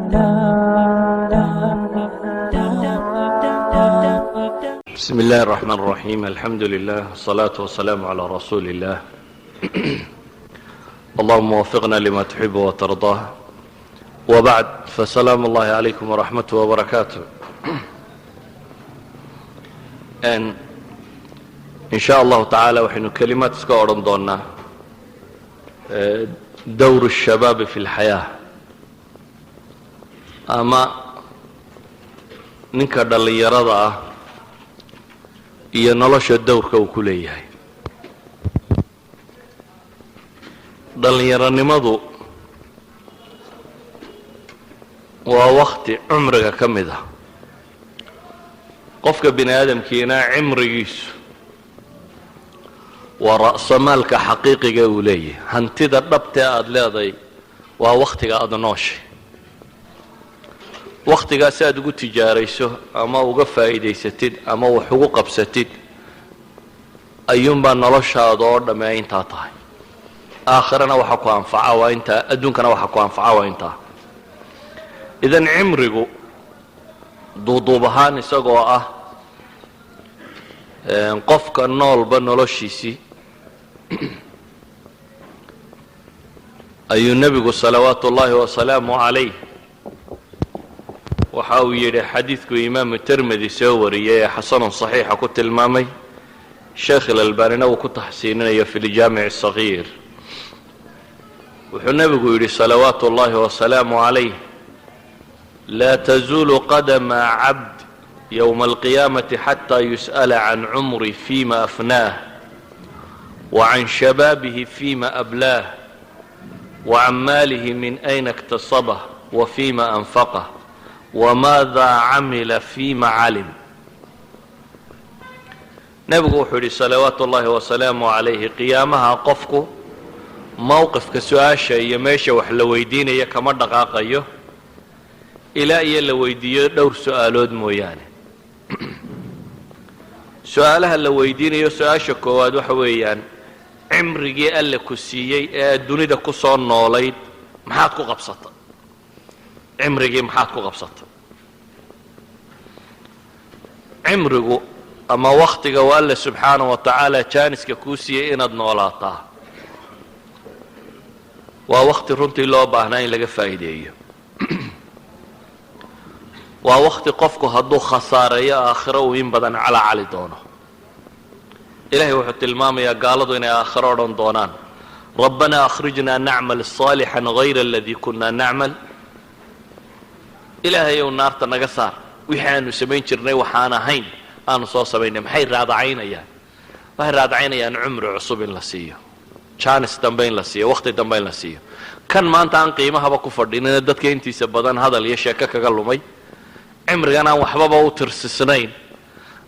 بسم الله الرحمن الرحيم، الحمد لله والصلاة والسلام على رسول الله. اللهم وفقنا لما تحب وترضاه، وبعد، فسلام الله عليكم ورحمته وبركاته. In sha Allahu tacaala waxaynu kelimaad iska odhan doonaa dowr الshabaabi fi اlxayaa, ama ninka dhallinyarada ah iyo nolosha dowrka uu ku leeyahay. Dhallinyaronimadu waa wakti cumriga ka mid ah. Qofka bini aadamkiina cimrigiisu waa ra'samaalka xaqiiqiga uu leeyahay. Hantida dhabtee aada leedahay waa wakhtiga aada nooshay. Wakhtigaas aad ugu tijaarayso ama uga faa'iidaysatid ama wax ugu qabsatid ayuunbaa noloshaada oo dhamme ay intaa tahay. Aakhirana waxa ku anfaca waa intaa, adduunkana waxa ku anfaca waa intaa. Idan cimrigu duuduub ahaan isagoo ah qofka noolba noloshiisii, ayuu nebigu salawaatu ullaahi wasalaamu calayh waxa uu yidhi, xadiidku imaamu Tirmidi soo wariyey ee xasanun saxiixa ku tilmaamay, Sheekh Ilalbanina uu ku taxsiininayo fi ljaamic asagiir, wuxuu nebigu yidhi salawaatu ullaahi wasalaamu calayh: laa tazuulu qadama cabd yowma alqiyaamati xataa yus'ala can cumri fima afnaah, wa can shabaabihi fima ablaah, wa can maalihi min ayna iktasabah wa fima anfaqah, wamaada camila fima calim. Nebigu wuxuu yidhi salawaatu ullaahi wasalaamu calayhi: qiyaamaha qofku mowqifka su-aasha iyo meesha wax la weydiinaya kama dhaqaaqayo ilaa iyo la weydiiyo dhowr su-aalood mooyaane. Su-aalaha la weydiinayo, su-aasha koowaad waxa weeyaan: cimrigii Alle ku siiyey ee aad dunida ku soo noolayd maxaad ku qabsatay? Cimrigii maxaad ku qabsatay? Cimrigu ama wakhtiga uu Alle subxaana wa tacaala jaaniska kuu siiyey inaad noolaataa waa wakhti runtii loo baahnaa in laga faa'iideeyo. Waa wakhti qofku hadduu khasaareeyo aakhiro uu in badan calacali doono. Ilahay wuxuu tilmaamayaa gaaladu inay aakhiro odhan doonaan: rabbanaa akhrijnaa nacmal saalixan hayra aladii kunaa nacmal. Ilaahay ow, naarta naga saar, wixii aanu samayn jirnay waxaan ahayn aanu soo samaynay. Maxay raadacaynayaan? Waxay raadacaynayaan cumri cusub in la siiyo, jaanis dambe in la siiyo, wakhti dambe in la siiyo. Kan maanta aan qiimahaba ku fadhinina, dadka intiisa badan hadal iyo sheeko kaga lumay, cimrigan aan waxbaba u tirsisnayn,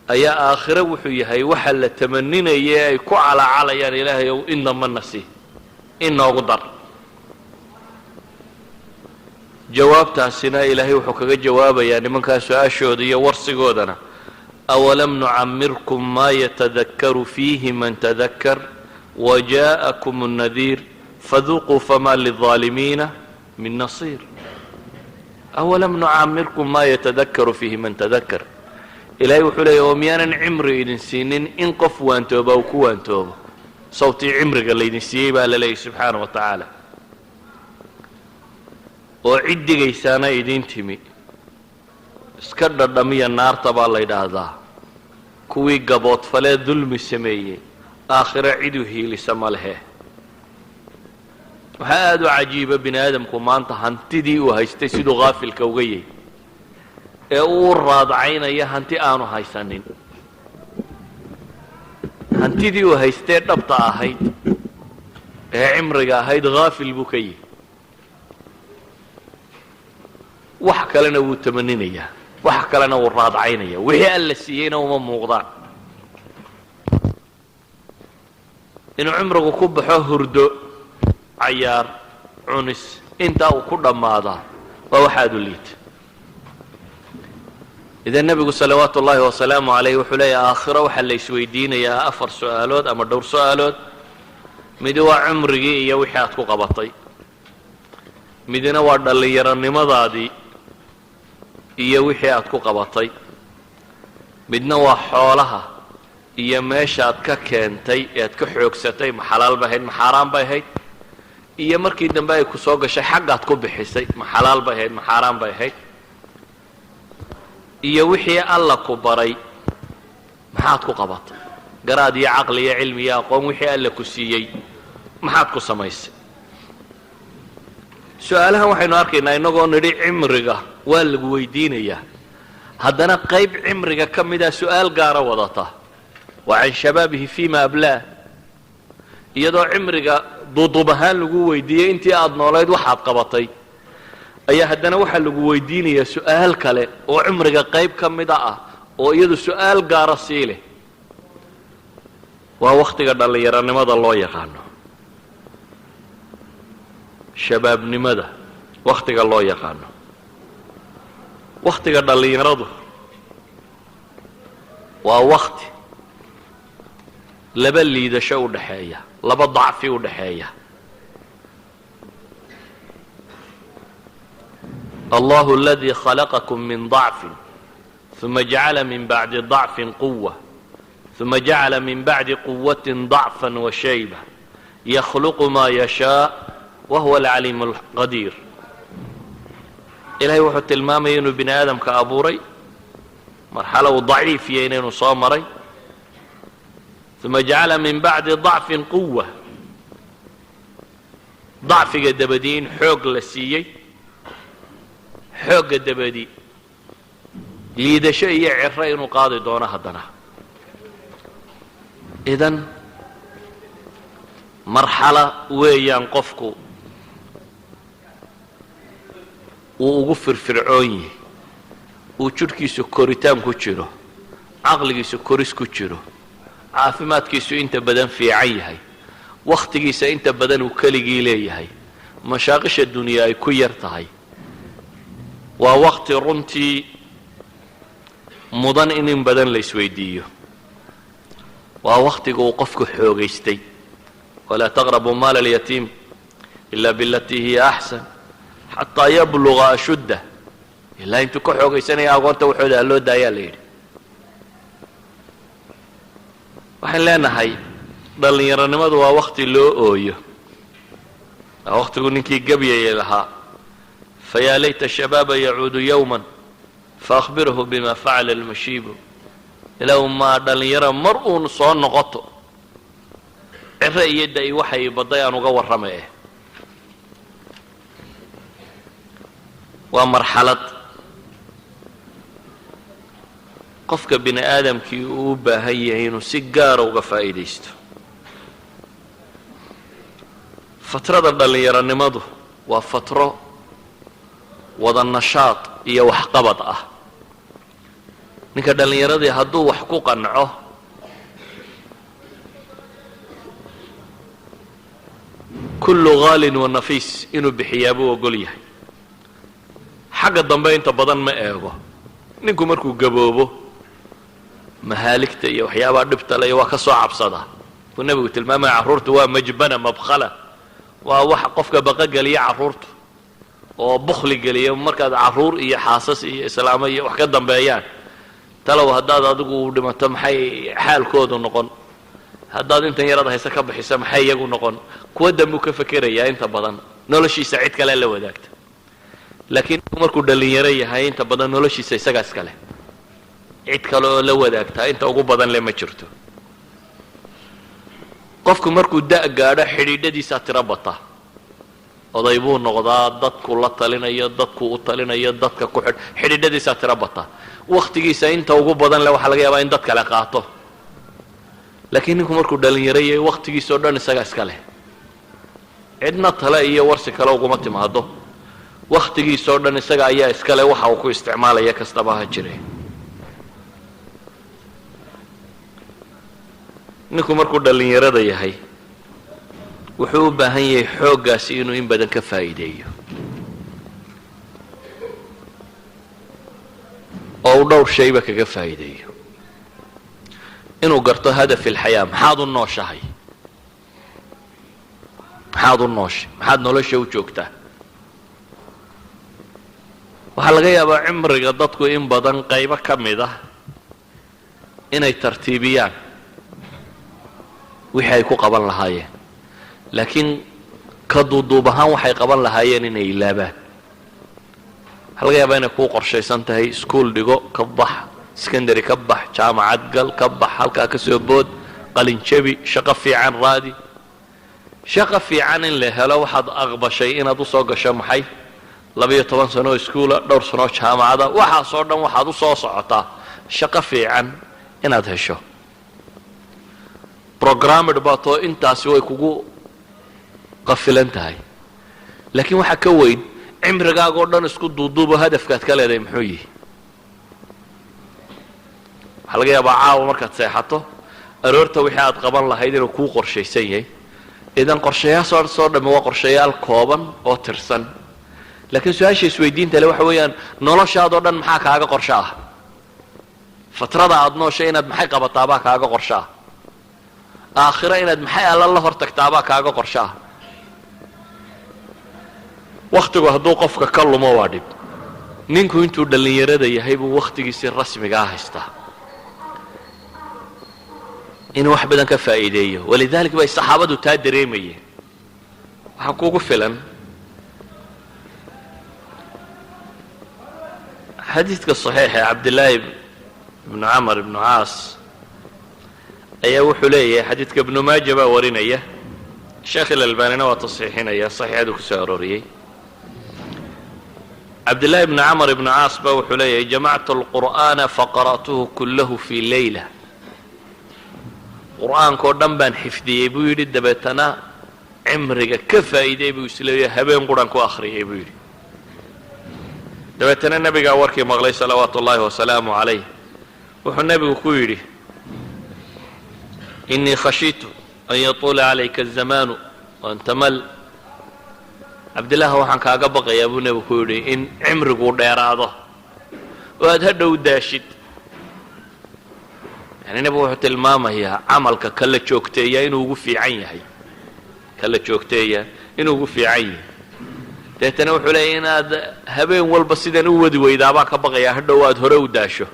ayaa aakhiro wuxuu yahay waxa la tamaninaya ay ku calaacalayaan: Ilaahay ow, in dambana sii, in noogu dar. Jawaabtaasina Ilaahay wuxuu kaga jawaabayaa nimankaa su-aashooda iyo warsigoodana: awalam nucamirkum maa yatadakaru fiihi man tadakar wajaءakum الnadiir faduuquu fama lلظaalimiina min nasiir. Awalam nucamirkum maa yatadakaru fiihi man tadakar. Ilaahay wuxuu leeya: oo miyaanan cimri idin siinin in qof waantooba uu ku waantoobo? Sawtii cimriga laydin siiyey baa la leeyahy subxaana wa tacaala, oo cid digaysaana idiin timi, iska dhadhamiya naarta baa la yidhaahdaa. Kuwii gaboodfalee dulmi sameeyey aakhiro cidu hiilisa ma lehe. Waxaa aada u cajiiba bini aadamku maanta hantidii uu haystay siduu haafilka uga yahy ee uu raadacaynaya hanti aanu haysanin. Hantidii uu haystee dhabta ahayd ee cimriga ahayd haafil buu ka yihi. Wax kalena wuu tamaninayaa, wax kalena wuu raadacaynaya, wixii Alla siiyeyna uma muuqdaan. Inuu cimrigu ku baxo hurdo, cayaar, cunis, intaa uu ku dhammaadaa waa wax aada u liita. Idan nebigu salawaatu ullaahi wasalaamu calayh wuxuu leeyahay: aakhiro waxaa la isweydiinayaa afar su-aalood ama dhowr su-aalood. Midi waa cumrigii iyo wixii aad ku qabatay, midina waa dhallinyaronimadaadii. Iyo wixii aad ku qabatay. Midna waa xoolaha iyo meeshaad ka keentay ee aad ka xoogsatay, ma xalaal bay ahayd, ma xaaraan bay ahayd? Iyo markii dambe ay ku soo gashay, xaggaad ku bixisay, ma xalaal bay ahayd, ma xaaraan bay ahayd? Iyo wixii Alla ku baray, maxaad ku qabatay? Garaad iyo caqli iyo cilmi iyo aqoon wixii Alla ku siiyey, maxaad ku samaysay? Su-aalahan waxaynu arkaynaa innagoo nidhi cimriga waa lagu weydiinayaa, haddana qayb cimriga ka mida su-aal gaara wadata, waa can shabaabihi fima ablaa. Iyadoo cimriga duuduub ahaan lagu weydiiyey intii aada noolayd waxaad qabatay, ayaa haddana waxaa lagu weydiinayaa su-aal kale oo cimriga qayb ka mida ah, oo iyadu su-aal gaara sii leh. Waa wakhtiga dhallinyaronimada loo yaqaano, shabaabnimada wakhtiga loo yaqaano. Wakhtiga dhallinyaradu waa wakti laba liidasho u dhaxeeya, laba dacfi u dhaxeeya. Allahu aladii khalaqakum min dacfin uma jacala min bacdi dacfin quwa uma jacala min bacdi quwatin dacfan wa shayba yakhluqu maa yashaa wa huwa alcaliimu alqadiir. Ilahay wuxuu tilmaamaya inuu bini aadamka abuuray marxalo uu daciif iyo inaynu soo maray, uma jacala min bacdi dacfin quwa, dacfiga dabadii in xoog la siiyey, xoogga dabadi liidasho iyo ciro inuu qaadi doono haddana. Idan marxalo weeyaan qofku uu ugu firfircoon yahay, uu jidhkiisu koritaan ku jiro, caqligiisu koris ku jiro, caafimaadkiisu inta badan fiican yahay, wakhtigiisa inta badan uu keligii leeyahay, mashaaqisha duniya ay ku yar tahay. Waa wakti runtii mudan in badan la isweydiiyo. Waa wakhtiga uu qofku xoogaystay. Walaa taqrabuu maala alyatiim ila bilatii hiya axsan xataa yabluga ashuddah. Ilaa intuu ka xoogaysanaya agoonta waxooda ha loo daayaa la yidhi. Waxaan leenahay dhallinyaronimadu waa wakti loo ooyo, waa waktigu ninkii gabyayay lahaa: fayaa layta shabaaba yacuudu yowma faأkhbirhu bima facala almashiibu. Ilow maa dhallinyaro mar uun soo noqoto, ciro iyo da-i waxay badday aan uga warrama. Eh, waa marxalad qofka bini aadamkii uu u baahan yahay inuu si gaara uga faa'iidaysto. Fatrada dhallinyaronimadu waa fatro wada nashaad iyo waxqabad ah. Ninka dhallinyaradii hadduu wax ku qanco, kullu haalin wa nafiis inuu bixiyaa buu ogol yahay. Xagga dambe inta badan ma eego. Ninku markuu gaboobo, mahaaligta iyo waxyaabaha dhibta le waa ka soo cabsadaa. Buu nebigu tilmaamaya carruurtu waa majbana mabkhala, waa wax qofka baqogeliya carruurtu oo bukhli geliya. Markaad carruur iyo xaasas iyo islaamo iyo wax ka dambeeyaan, talow haddaad adigu dhimato maxay xaalkoodu noqon? Haddaad intan yaraad hayse ka bixisa, maxay iyagu noqon? Kuwa dambuu ka fekerayaa inta badan, noloshiisa cid kale la wadaagta. Laakiin markuu dhallinyaro yahay, inta badan noloshiisa isagaa iska leh, cid kale oo la wadaagtaa inta ugu badan le ma jirto. Qofku markuu da' gaadho, xidhiidhadiisaa tiro bata, oday buu noqdaa, dadku la talinayo, dadku u talinayo, dadka ku xidh, xidhiidhadiisaa tiro bata. Wakhtigiisa inta ugu badan le waxaa laga yaabaa in dad kale qaato. Laakiin ninku markuu dhalinyaro yahay, wakhtigiisa o dhan isagaa iska leh, cidna tale iyo warsi kale uguma timaado. Wakhtigiisa oo dhan isaga ayaa iska leh, waxa uu ku isticmaalaya kastaba ha jire. Ninku markuu dhallinyarada yahay, wuxuu u baahan yahay xooggaasi inuu in badan ka faa'iideeyo oo uu dhowr shayba kaga faa'iideeyo. Inuu garto hadaf ilxayaa: maxaad u nooshahay? Maxaad u nooshay? Maxaad nolosha u joogtaa? Waxaa laga yaabaa cimriga dadku in badan qaybo ka mid ah inay tartiibiyaan wixii ay ku qaban lahaayeen, laakiin ka duuduub ahaan waxay qaban lahaayeen inay ilaabaan. Waxaa laga yaabaa inay kuu qorshaysan tahay: iskuul dhigo, ka bax secondary, ka bax, jaamacad gal, ka bax, halkaa ka soo bood, qalinjabi, shaqo fiican raadi. Shaqo fiican in la helo waxaad aqbashay inaad usoo gasho maxay? 12 sano oo iskuula, dhowr sanoo jaamacada, waxaasoo dhan waxaad u soo socotaa shaqo fiican inaad hesho. Programmed baatoo intaasi way kugu qafilan tahay, laakiin waxaa ka weyn cimrigaagoo dhan isku duuduubo, hadafkaad ka leedahay muxuu yihi? Waxaa laga yaabaa caawa markaad seexato, aroorta wixii aad qaban lahayd inuu kuu qorshaysan yahay. Idan qorshayaasoo soo dhamme waa qorshayaal kooban oo tirsan, laakiin su-aasha isweydiinta le waxa weeyaan: noloshaadoo dhan maxaa kaaga qorsho ah? Fatrada aada nooshay inaad maxay qabataabaa kaaga qorsho ah? Aakhiro inaad maxay alla la hor tagtaabaa kaaga qorsho ah? Wakhtigu hadduu qofka ka lumo waa dhib. Ninku intuu dhallinyarada yahay buu wakhtigiisii rasmigaa haystaa inuu wax badan ka faa'iideeyo. Walidalik bay saxaabadu taa dareemayeen. Waxaa kugu filan xadiidka saxiixa ee Cabdillaahi ibnu Camar ibnu Caas ayaa wuxuu leeyahay, xadiidka Ibnu Maaja baa warinaya, Sheekh Ilalbanina waa tasxiixinaya, saxiixadu ku soo arooriyey. Cabdillaahi ibnu Camar ibnu Caas ba wuxuu leeyahay: "Jamactu alqur'aana faqara'tuhu kullahu fii leyla." Qur'aankao dhan baan xifdiyey, buu yidhi, dabeetana cimriga ka faa'iiday, buu isleeyahay, habeen quraan ku akhriyay, buu yidhi. Dabeetana nebigaa warkii maqlay, salawaatu ullaahi wasalaamu calayh. Wuxuu nebigu ku yidhi: "Inii khashiitu an yatuula calayka azamaanu waan tamal." Cabdillaah, waxaan kaaga baqayaa, buu nebigu ku yidhi, in cimrigu dheeraado oo aad hadhow daashid. Yani nebigu wuxuu tilmaamayaa camalka kala joogteeyaa inuu ugu fiican yahay, kala joogteeyaa inuu ugu fiican yahay. Deetana wuxuu leeyahy inaad habeen walba sidan u wadi weydaabaan ka baqayaa, hadhow aad hore u daasho.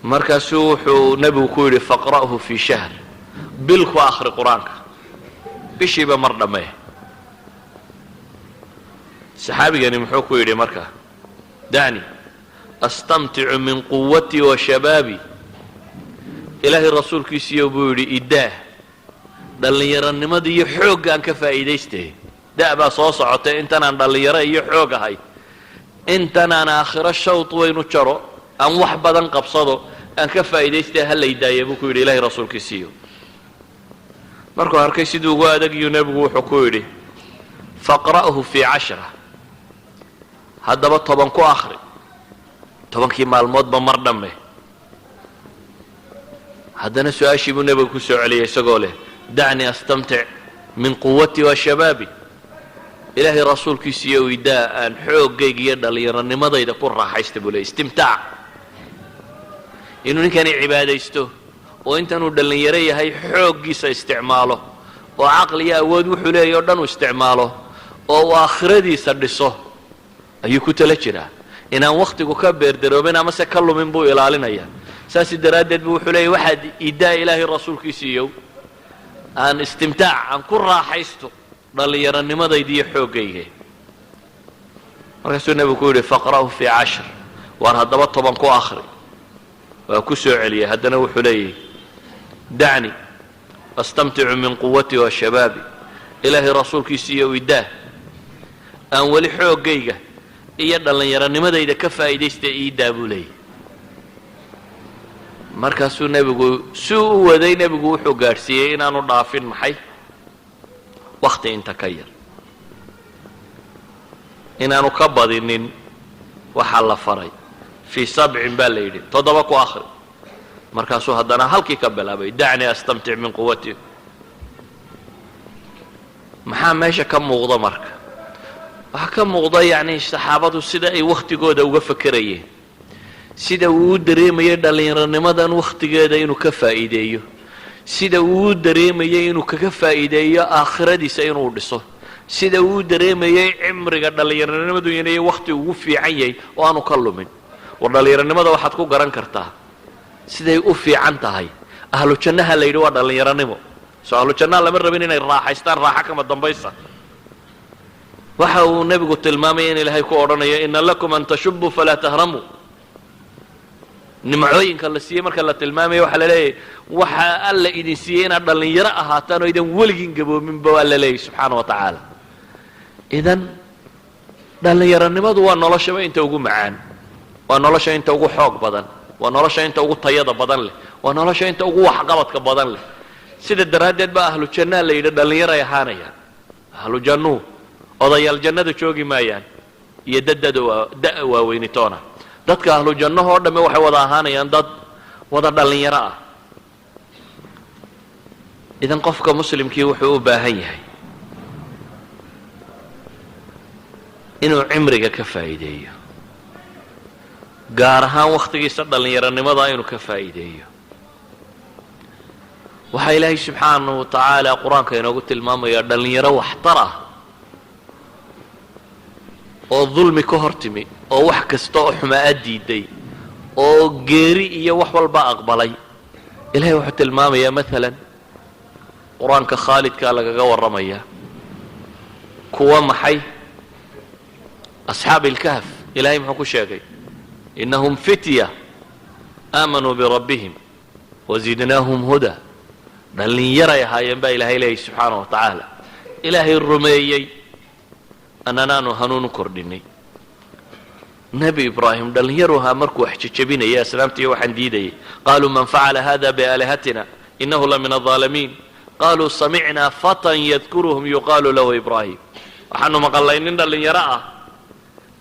Markaasuu wuxuu nebigu ku yidhi: "Faqra'hu fii shahr." Bil ku akhri qur-aanka, bishiiba mar dhammee. Saxaabigani muxuu ku yidhi marka? "Dacni astamticu min quwatii wa shabaabi." Ilaahay rasuulkiisiiyo, buu yidhi, idaah dhallinyaronimadii iyo xooggaan ka faa'iidaystay. Da' baa soo socotay, intanaan dhallinyaro iyo xoog ahay, intanaan aakhiro shawd weynu jaro, aan wax badan qabsado, aan ka faa'iidaystay, ha laydaaya, buu ku yidhi ilaahay rasuulkiisiiyo. Markuu arkay siduu ugu adagiyuu, nebigu wuxuu ku yidhi: "Faqra'hu fii 10." Haddaba 10 ku akhri, 10kii maalmoodba mar dhamme. Haddana su-aashii buu nebiga ku soo celiyay, isagoo leh: "Dacnii astamtic min quwatii wa shabaabi." Ilaahay rasuulkiisiiyo, idaa aan xooggayga iyo dhallinyaronimadayda ku raaxaysta, buu leey. Istimtaac inuu ninkani cibaadaysto oo intanuu dhallinyaro yahay xooggiisa isticmaalo oo caqli iyo awood wuxuu leeyahy o dhan uu isticmaalo oo uu aakhiradiisa dhiso ayuu ku tala jiraa. Inaan wakhtigu ka beerdaroobin amase ka lumin buu ilaalinaya. Saas daraaddeed bu wuxuu leeyahy: "Waxaad idaa, ilaahay rasuulkiisiiyow, aan istimtaac, aan ku raaxaysto dhallinyaronimadayda iyo xooggayga." Markaasuu nebigu ku yidhi: "Faqra'hu fii 10." Waar haddaba 10 ku akhri. Waa ku soo celiyay. Haddana wuxuu leeyahy: "Dacni astamticu min quwatii wa shabaabi." Ilaahay rasuulkiisiiyo, idaah aan weli xooggayga iyo dhallinyaronimadayda ka faa'iidaysta, iidaa, buu leeyahy. Markaasuu nebigu si u waday, nebigu wuxuu gaadhsiiyey inaanu dhaafin maxay? Wakhti inta ka yar inaanu ka badinin waxaa la faray. Fii sabcin baa la yidhi, 7 ku akhri. Markaasuu haddana halkii ka bilaabay: "Dacnii astamtic min quwati." Maxaa meesha ka muuqda marka? Waxaa ka muuqda yacni saxaabadu sida ay wakhtigooda uga fakerayeen, sida uu u dareemayay dhallinyaronimadan wakhtigeeda inuu ka faa'iideeyo, sida uu u dareemayay inuu kaga faa'iideeyo aakhiradiisa inuu dhiso. Sida uu dareemayay cimriga dhallinyaronimadu inay wakhti ugu fiican yahay oo aanu ka lumin. War, dhallinyaronimada waxaad ku garan kartaa siday u fiican tahay. Ahlu jannaha la yidhi waa dhallinyaronimo. Soo ahlu jannaha lama rabin inay raaxaystaan raaxo kama dambaysa? Waxa uu nebigu tilmaamaya in Ilaahay ku odhanayo: "إن لكم أن تشبوا فلا تهرموا." Nimcooyinka la siiyey marka la tilmaamaya, waxaa la leeyahy waxaa Alla idin siiyey inaad dhallinyaro ahaataan oo idan weligin gaboominba waa la leeyahy, subxaana wa tacaala. Idan dhallinyaronimadu waa noloshaba inta ugu macaan, waa nolosha inta ugu xoog badan, waa nolosha inta ugu tayada badan leh, waa nolosha inta ugu waxqabadka badan leh. Sida daraaddeed baa ahlu jannaa la yidhi dhallinyaray ahaanayaan. Ahlu jannuhu odayaal jannada joogi maayaan iyo dad da waaweynitoona. Dadka ahlu jannahoo dhamme waxay wada ahaanayaan dad wada dhallinyaro ah. Idan qofka muslimkii wuxuu u baahan yahay inuu cimriga ka faa'iideeyo, gaar ahaan wakhtigiisa dhallinyaronimada inuu ka faa'iideeyo. Waxaa Ilaahay subxaanahu wa tacaala Qur-aanka inoogu tilmaamayaa dhallinyaro waxtar ah oo dulmi ka hor timi, oo wax kasta oo xumaa diiday, oo geeri iyo wax walba aqbalay. Ilahay wuxuu tilmaamayaa, maalan, Qur-aanka khaalidkaa lagaga warramaya kuwa maxay? أصحاب الكهف. Ilahay muxuu ku sheegay? إنهم فتية آمنوا بربهم وزدناهم هدى. Dhallinyaray ahaayeen baa Ilaahay leeyay, subxaana wa tacaala. Ilaahay rumeeyey, annanaanu hanuun u kordhinay. Nebi Ibraahim dhallinyaru ahaa markuu wax jejebinayay, asnaamtiiyo waxaan diidayay. قالوا من فعل هذا بآلهتنا إنه لمن الظالمين. قالوا سمعنا فتى يذكرهم يقال له إبراهيم. Waxaanu maqalnay nin dhallinyaro ah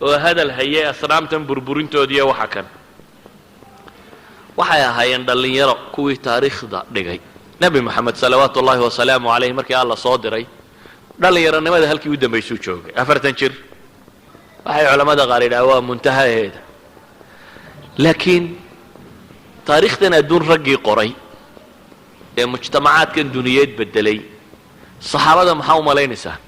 oo hadal hayay asnaamtan burburintoodiiyo waxa kan. Waxay ahaayeen dhallinyaro kuwii taariikhda dhigay. Nebi Moxamed salawaatu ullahi wasalaamu calayh, markii Alla soo diray, dhallinyaronimada halkii u dambaysuu joogay, 40 jir. Waxay culammada qaar yidhaha waa muntahaheeda. Laakiin taariikhdan adduun raggii qoray ee mujtamacaadkan duniyeed beddelay, saxaabada, maxaa u malaynaysaa?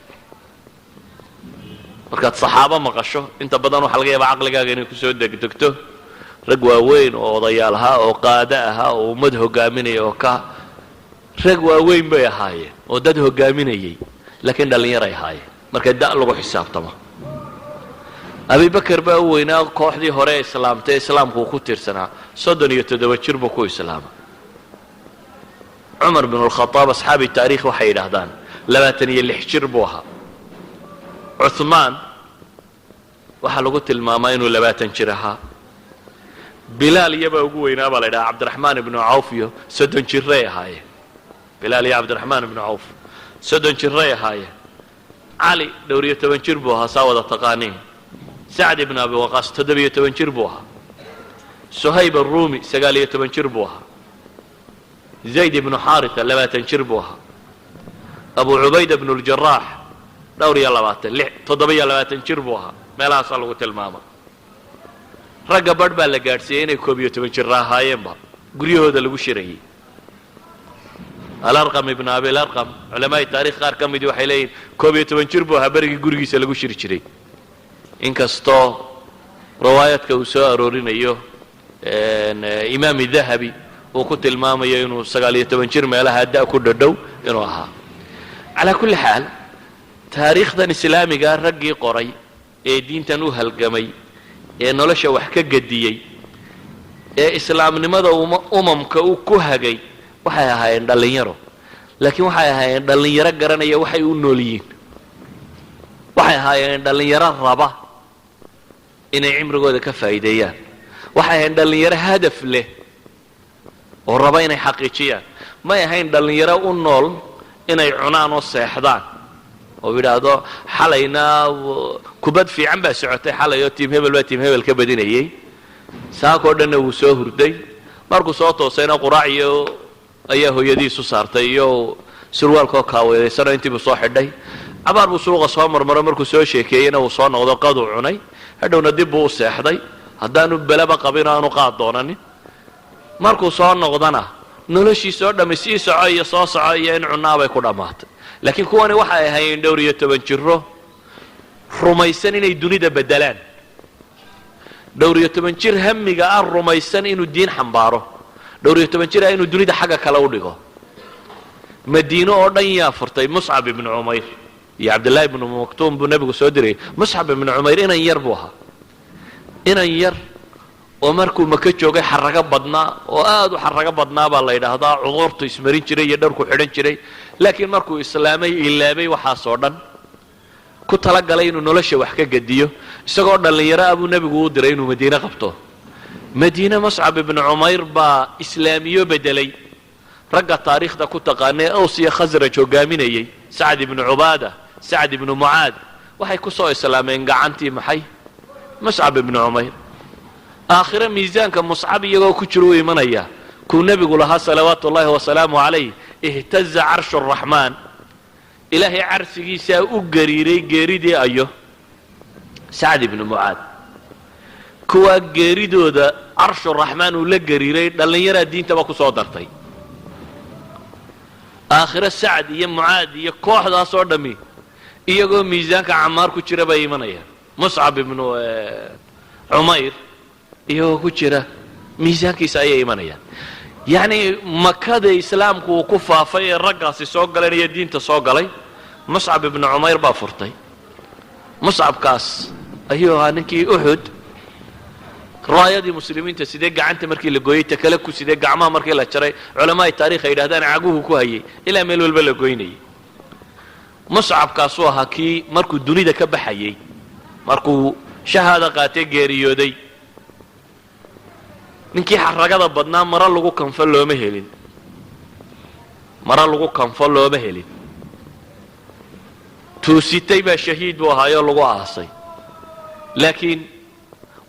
Markaad saxaabo maqasho, inta badan waxaa laga yaabaa caqligaaga inay kusoo degdegto rag waaweyn oo odayaal ahaa oo qaado ahaa oo ummad hogaaminaya, oo ka rag waaweyn bay ahaayeen oo dad hogaaminayay, laakiin dhallinyaray ahaayeen marka da' lagu xisaabtamo. Abibakar baa u weynaa kooxdii hore islaamtay. Islaamku uu ku tiirsanaa, 37 jir buu ku islaama. Cumar bin lkhadaab, أصحاب التاريخ waxay yidhaahdaan 26 jir buu ahaa. Cuhmaan waxaa lagu tilmaamaa inuu 20 jir ahaa. Bilaal iyabaa ugu weynaa baa la yidhaha, Cabdiraxmaan ibnu Cawf iyo, 30 jiray ahaayeen. Bilaal iyo Cabdiraxmaan ibnu Cawf 30 jiray ahaayeen. Cali dhowr iyo toban jir buu ahaa, saa wada taqaaniin. Sacd ibnu Abi Waqaas 17 jir buu ahaa. Suhayb Aruumi 19 jir buu ahaa. Zayd ibnu Xaarita 20 jir buu ahaa. Abu Cubayda bnu ljaraax dhowr iyo labaatan, 27 jir buu ahaa, meelahaasaa lagu tilmaama. Ragga badh baa la gaadhsiiyey inay 11 jira ahaayeenba guryahooda lagu shirayay. Alarqam ibnu Abilarqam, culamaai taarikh qaar ka midii waxay leeyihin 11 jir buu ahaa berigii gurigiisa lagu shiri jiray, inkastoo riwaayaadka uu soo aroorinayo Imaam Dahabi uu ku tilmaamayo inuu 19 jir meelaha da ku dhadhow inuu ahaa. Calaa kulli xaal, taariikhdan islaamigaa raggii qoray ee diintan u halgamay, ee nolosha wax ka gediyey, ee islaamnimada umamka u ku hagay, waxay ahaayeen dhallinyaro. Laakiin waxay ahaayeen dhallinyaro garanaya waxay u nool yihiin. Waxay ahaayeen dhallinyaro raba inay cimrigooda ka faa'iideeyaan. Waxay ahayn dhallinyaro hadaf leh oo raba inay xaqiijiyaan. May ahayn dhallinyaro u nool inay cunaan oo seexdaan oo yidhaahdo xalayna kubad fiican baa socotay xalay oo team hebel baa team hebel ka badinayay. Saakoo dhanna wuu soo hurday, markuu soo toosayna quraac iyo ayaa hooyadiisu saartay iyo surwaalkoo kaaweedaysano intiibuu soo xidhay. Cabaar buu suuqa soo marmaro, markuu soo sheekeeyeyna wuu soo noqdo, qaduu cunay, hadhowna dib buu u seexday. Haddaanu beleba qabin oo aanu qaad doonanin, markuu soo noqdana noloshiisoo dhammi sii soco iyo soo soco iyo in cunaabay ku dhammaatay. Laakiin kuwani waxay ahaayeen dhowr iyo toban jiro rumaysan inay dunida beddelaan, dhowr iyo toban jir hamiga ah rumaysan inuu diin xambaaro, dhowr iyo toban jir ah inuu dunida xagga kale u dhigo. Madiino oo dhan yaa furtay? Muscab ibnu Cumayr iyo Cabdillahi ibnu Maktuum buu nebigu soo dirayay. Muscab ibnu Cumayr inan yar buu ahaa, inan yar oo markuu Maka joogay xarago badnaa oo aad u xarago badnaa baa la yidhaahdaa, cudurtu ismarin jiray iyo dharku xidhan jiray. Laakiin markuu islaamay ilaabay waxaasoo dhan, ku talagalay inuu nolosha wax ka gediyo. Isagoo dhallinyaro ah buu nebigu u diray inuu Madiine qabto. Madiine Muscab ibnu Cumayr baa islaamiyo bedelay. Ragga taariikhda ku taqaanay Aws iyo Khasraj hogaaminayay, Sacd ibnu Cubaada, Sacd ibnu Mucaad, waxay ku soo islaameen gacantii maxay? Muscab ibnu Cumayr. Aakhire miisaanka Muscab iyagoo ku jira u imanaya kuu nebigu lahaa salawaatu ullaahi wasalaamu calayh: اهتز عرش الرحمن, Ilaahay carsigiisaa u gariiray geeridii ayo Sacd ibnu Mucaad. Kuwaa geeridooda Carshuraxmaan uu la gariiray dhallinyaraa diintaba ku soo dartay. Aakhiro Sacd iyo Mucaad iyo kooxdaas oo dhammi iyagoo miisaanka Camaar ku jira bay imanayaan. Muscab ibnu Cumayr iyagoo ku jira miisaankiisa ayay imanayaan. Yacni Makada islaamku uu ku faafay ee raggaasi soo galeen iyo diinta soo galay, Muscab ibnu Cumayr baa furtay. Muscabkaas ayuu ahaa ninkii Uxud raayadii muslimiinta sidee gacanta markii la gooyey ta kale ku sidee gacmaha markii la jaray, culamaai taarikh ay yidhahdaan caguhu ku hayay ilaa meel walba la goynayay. Muscabkaasuu ahaa kii markuu dunida ka baxayey, markuu shahaada qaatee geeriyooday, ninkii xaragada badnaa maro lagu kanfo looma helin, maro lagu kanfo looma helin. Tuusitay baa shahiid buu ahaayoo lagu aasay. Laakiin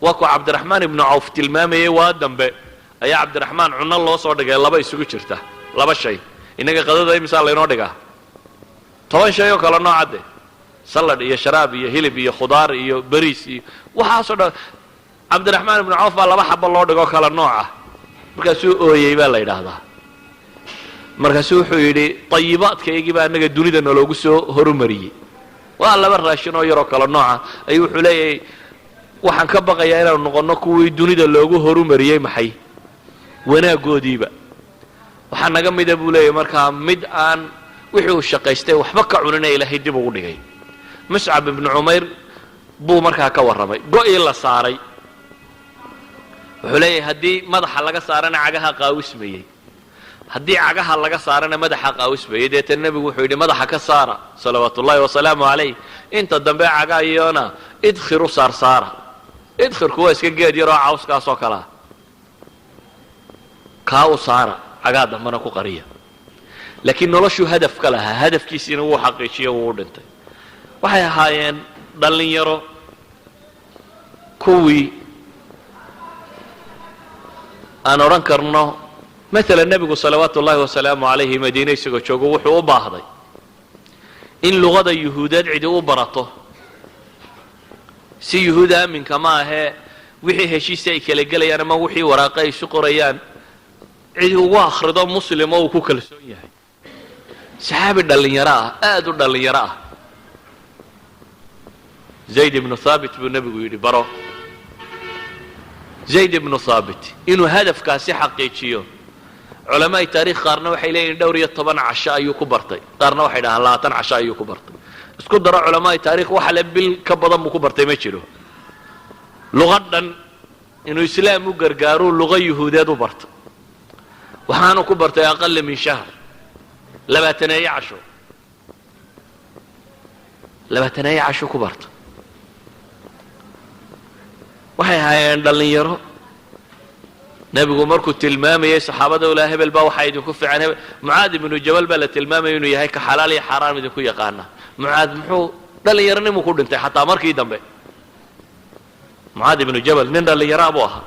waa kuu Cabdiraxmaan ibnu Cawf tilmaamayay. Waa dambe ayaa Cabdiraxmaan cunno loo soo dhigay laba isugu jirta, laba shay. Innaga qadada imisaa laynoo dhigaa? 10 shay oo kale noocadde, salad iyo sharaab iyo hilib iyo khudaar iyo beriis iyo waxaasoo dhan. Cabdiraxmaan ibnu Cawf baa laba xabo loo dhigoo kala nooca. Markaasuu ooyey baa la yidhaahdaa. Markaasuu wuxuu yidhi: tayibaadkaygii baa annaga dunida naloogu soo horumariyey, waa laba raashin oo yaroo kala nooca. Ayuu wuxuu leeyahay: waxaan ka baqayaa inaanu noqonno kuwii dunida loogu horumariyey maxay wanaaggoodiiba. Waxaa naga mida buu leeyahay markaa mid aan wixii uu shaqaystay waxba ka cunina Ilaahay dib ugu dhigay. Muscab ibnu Cumayr buu markaa ka warramay go-ii la saaray. Wuxuu leeyahay: haddii madaxa laga saarana cagaha qaawismayey, haddii cagaha laga saarana madaxa qaawismayey. Deetana nebigu wuxuu yidhi: madaxa ka saara, salawaatu ullahi wasalaamu calayh, inta dambe caga iyona idkhiru saarsaara. Idkhirku waa iska geed yaroo cawskaasoo kalea, kaa u saara, cagaa dambena ku qariya. Laakiin noloshuu hadaf ka lahaa, hadafkiisiina wuu xaqiijiyo, wuu u dhintay. Waxay ahaayeen dhallinyaro kuwii aan odhan karno. Maalan nebigu salawaatu ullahi wasalaamu calayhi Madiine isagoo joogo wuxuu u baahday in luqada Yuhuudeed cidi u barato, si Yuhuud aaminka ma ahee wixii heshiisa ay kala gelayaan ama wixii waraaqe ay isu qorayaan cidi ugu akhrido muslim oo uu ku kalsoon yahay. Saxaabi dhallinyaro ah, aada u dhallinyaro ah, Zayd ibnu Thaabit buu nebigu yidhi: baro. Zayd ibnu Thaabit inuu hadafkaasi xaqiijiyo, culamaai taarikh qaarna waxay leeyihin dhowr iyo toban casho ayuu ku bartay, qaarna waxay dhahaan 20 casho ayuu ku bartay. Isku daro culamaai taarikh, waxa le bil ka badan buu ku bartay ma jiro. Luqa dhan inuu islaam u gargaaruu luqa Yuhuudeed u bartay, waxaanu ku bartay أقل من شهر, 20 casho, 20 casho ku bartay. Waxay ahaayeen dhallinyaro. Nebigu markuu tilmaamayay saxaabada ulaa hebel baa waxaa idinku fiican hebel, Mucaad ibnu Jabal baa la tilmaamayay inuu yahay ka xalaal iyo xaaraam idinku yaqaana. Mucaad muxuu dhallinyaronimuu ku dhintay. Xataa markii dambe Mucaad ibnu Jabal nin dhallinyaraa buu ahaa.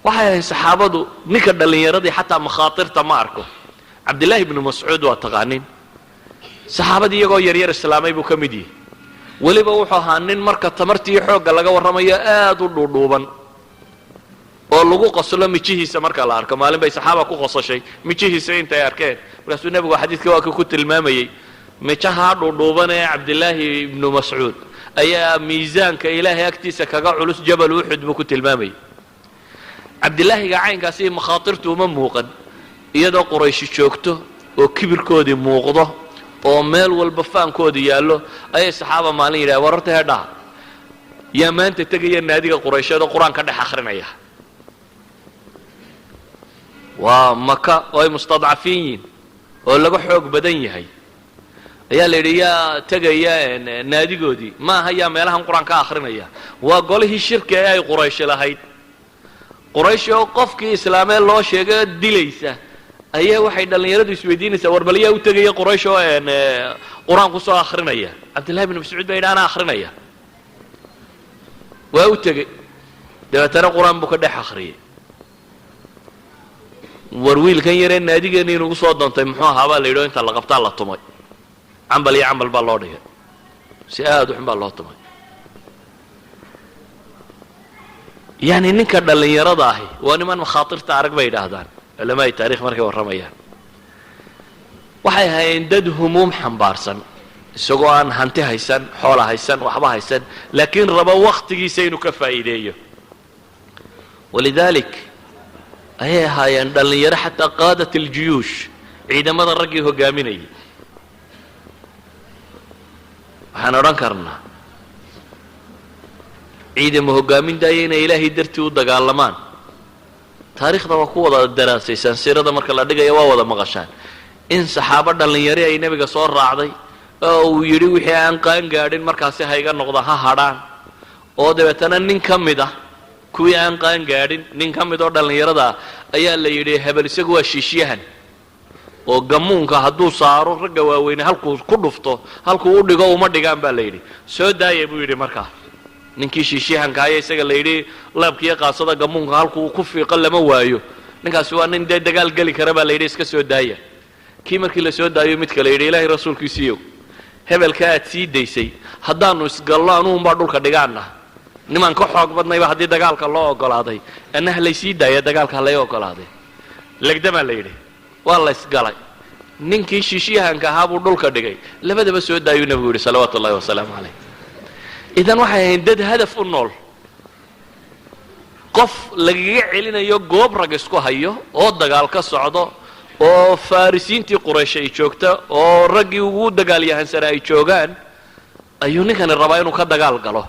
Waxay ahayn saxaabadu ninka dhallinyaradii xataa makhaatirta ma arko. Cabdillaahi ibnu Mascuud waa taqaanin, saxaabadii iyagoo yaryar islaamay buu ka mid yihi. Weliba wuxuu ahaa nin marka tamartii xoogga laga warramayo aad u dhuudhuuban oo Oo lagu qoslo mijihiisa marka la arko. Maalin bay saxaaba ku qosashay mijihiisa intay arkeen. Markaasuu nebigu xadiidka waa ka ku tilmaamayey, mijahaa dhuudhuuban ee Cabdillaahi ibnu Mascuud ayaa miisaanka Ilaahay agtiisa kaga culus Jabal Uxud, buu ku tilmaamayay. Cabdilaahiga caynkaasi makhaatirtu uma muuqan, iyadoo Qurayshi joogto oo kibirkoodii muuqdo oo meel walba faankoodii yaallo, ayay saxaaba maalin yidhaha: "War horta heedhaha, yaa maanta tegaya naadiga Quraysheed oo Qur-aan ka dhex akhrinaya?" Waa Maka oo ay mustadcafiin yihiin oo laga xoog badan yahay ayaa la yidhi: "Yaa tegaya naadigoodii?" Ma aha yaa meelahan Qur-aan ka akhrinaya, waa golihii shirka ee ay Qurayshi lahayd. Quraysh oo qofkii islaamee loo sheego dilaysa ayaa waxay dhallinyaradu isweydiinaysaa: "War bal yaa u tegaya Quraysh oo Qur-aan kusoo akhrinaya?" Cabdillahi bn Mascuud baa yidhi: "Anaa akhrinaya." Waa u tegey, dabeetana Qur-aan buu ka dhex akhriyey. "War wiilkan yaree naadigeena inugu soo doontay muxuu ahaa?" baa la yidhi. O inta la qabtaa la tumay, cambal iyo cambal baa loo dhigay, si aada u xun baa loo tumay. Yani ninka dhallinyarada ahi waa niman makhaatirta arag, bay yidhaahdaan culamaai taarikh markay warramayaan. Waxay ahaayeen dad humuum xambaarsan, isagoo aan hanti haysan, xoola haysan, waxba haysan, laakiin rabo wakhtigiisa inuu ka faa'iideeyo. Walidaalik ayay ahaayeen dhallinyaro xataa qaadat aljuyuush, ciidamada raggii hogaaminayay. Waxaan odhan karnaa ciidamo hogaamin daaya inay Ilaahay dartii u dagaalamaan. Taariikhda waa ku wada daraasaysaan, siirada marka la dhigaya waa wada maqashaan in saxaabo dhallinyari ay nebiga soo raacday oo uu yidhi: "Wixii aan qaan gaadhin markaasi ha iga noqda, ha hadhaan." Oo dabeetana nin ka mid ah kuwii aan qaan gaadhin, nin ka mid oo dhallinyarada ah ayaa la yidhi: "Hebel isagu waa shiishyahan oo gamuunka hadduu saaro ragga waaweyne halkuu ku dhufto, halkuu u dhigo uma dhigaan," baa la yidhi. "Soo daaya," buu yidhi. Markaa ninkii shiishyahanka aya isaga la yidhi laabkiiyo qaasada gamuunka halkuu ku fiiqo lama waayo, ninkaasi waa nin dee dagaal geli kara, baa la yidhi, "Iska soo daaya." Kii markii la soo daayo, mid kale yidhi: "Ilaahay rasuulkiisiiyow, hebelka aad sii daysay haddaanu isgallo anuunbaa dhulka dhigaana, nimaan ka xoog badnayba haddii dagaalka loo ogolaaday, anna ha laysii daaya, dagaalka ha lay ogolaaday." Legdamaa la yidhi, waa la ysgalay, ninkii shiishyahanka ahaa buu dhulka dhigay. "Labadaba soo daayuu," nebigu yidhi salawaatu ullahi wasalaamu calayh. Idan waxay ahayn dad hadaf u nool. Qof lagaga celinayo goob rag isku hayo oo dagaal ka socdo oo farisiintii Quraysh ay joogta oo raggii ugu dagaalyahansana ay joogaan ayuu ninkani rabaa inuu ka dagaal galo,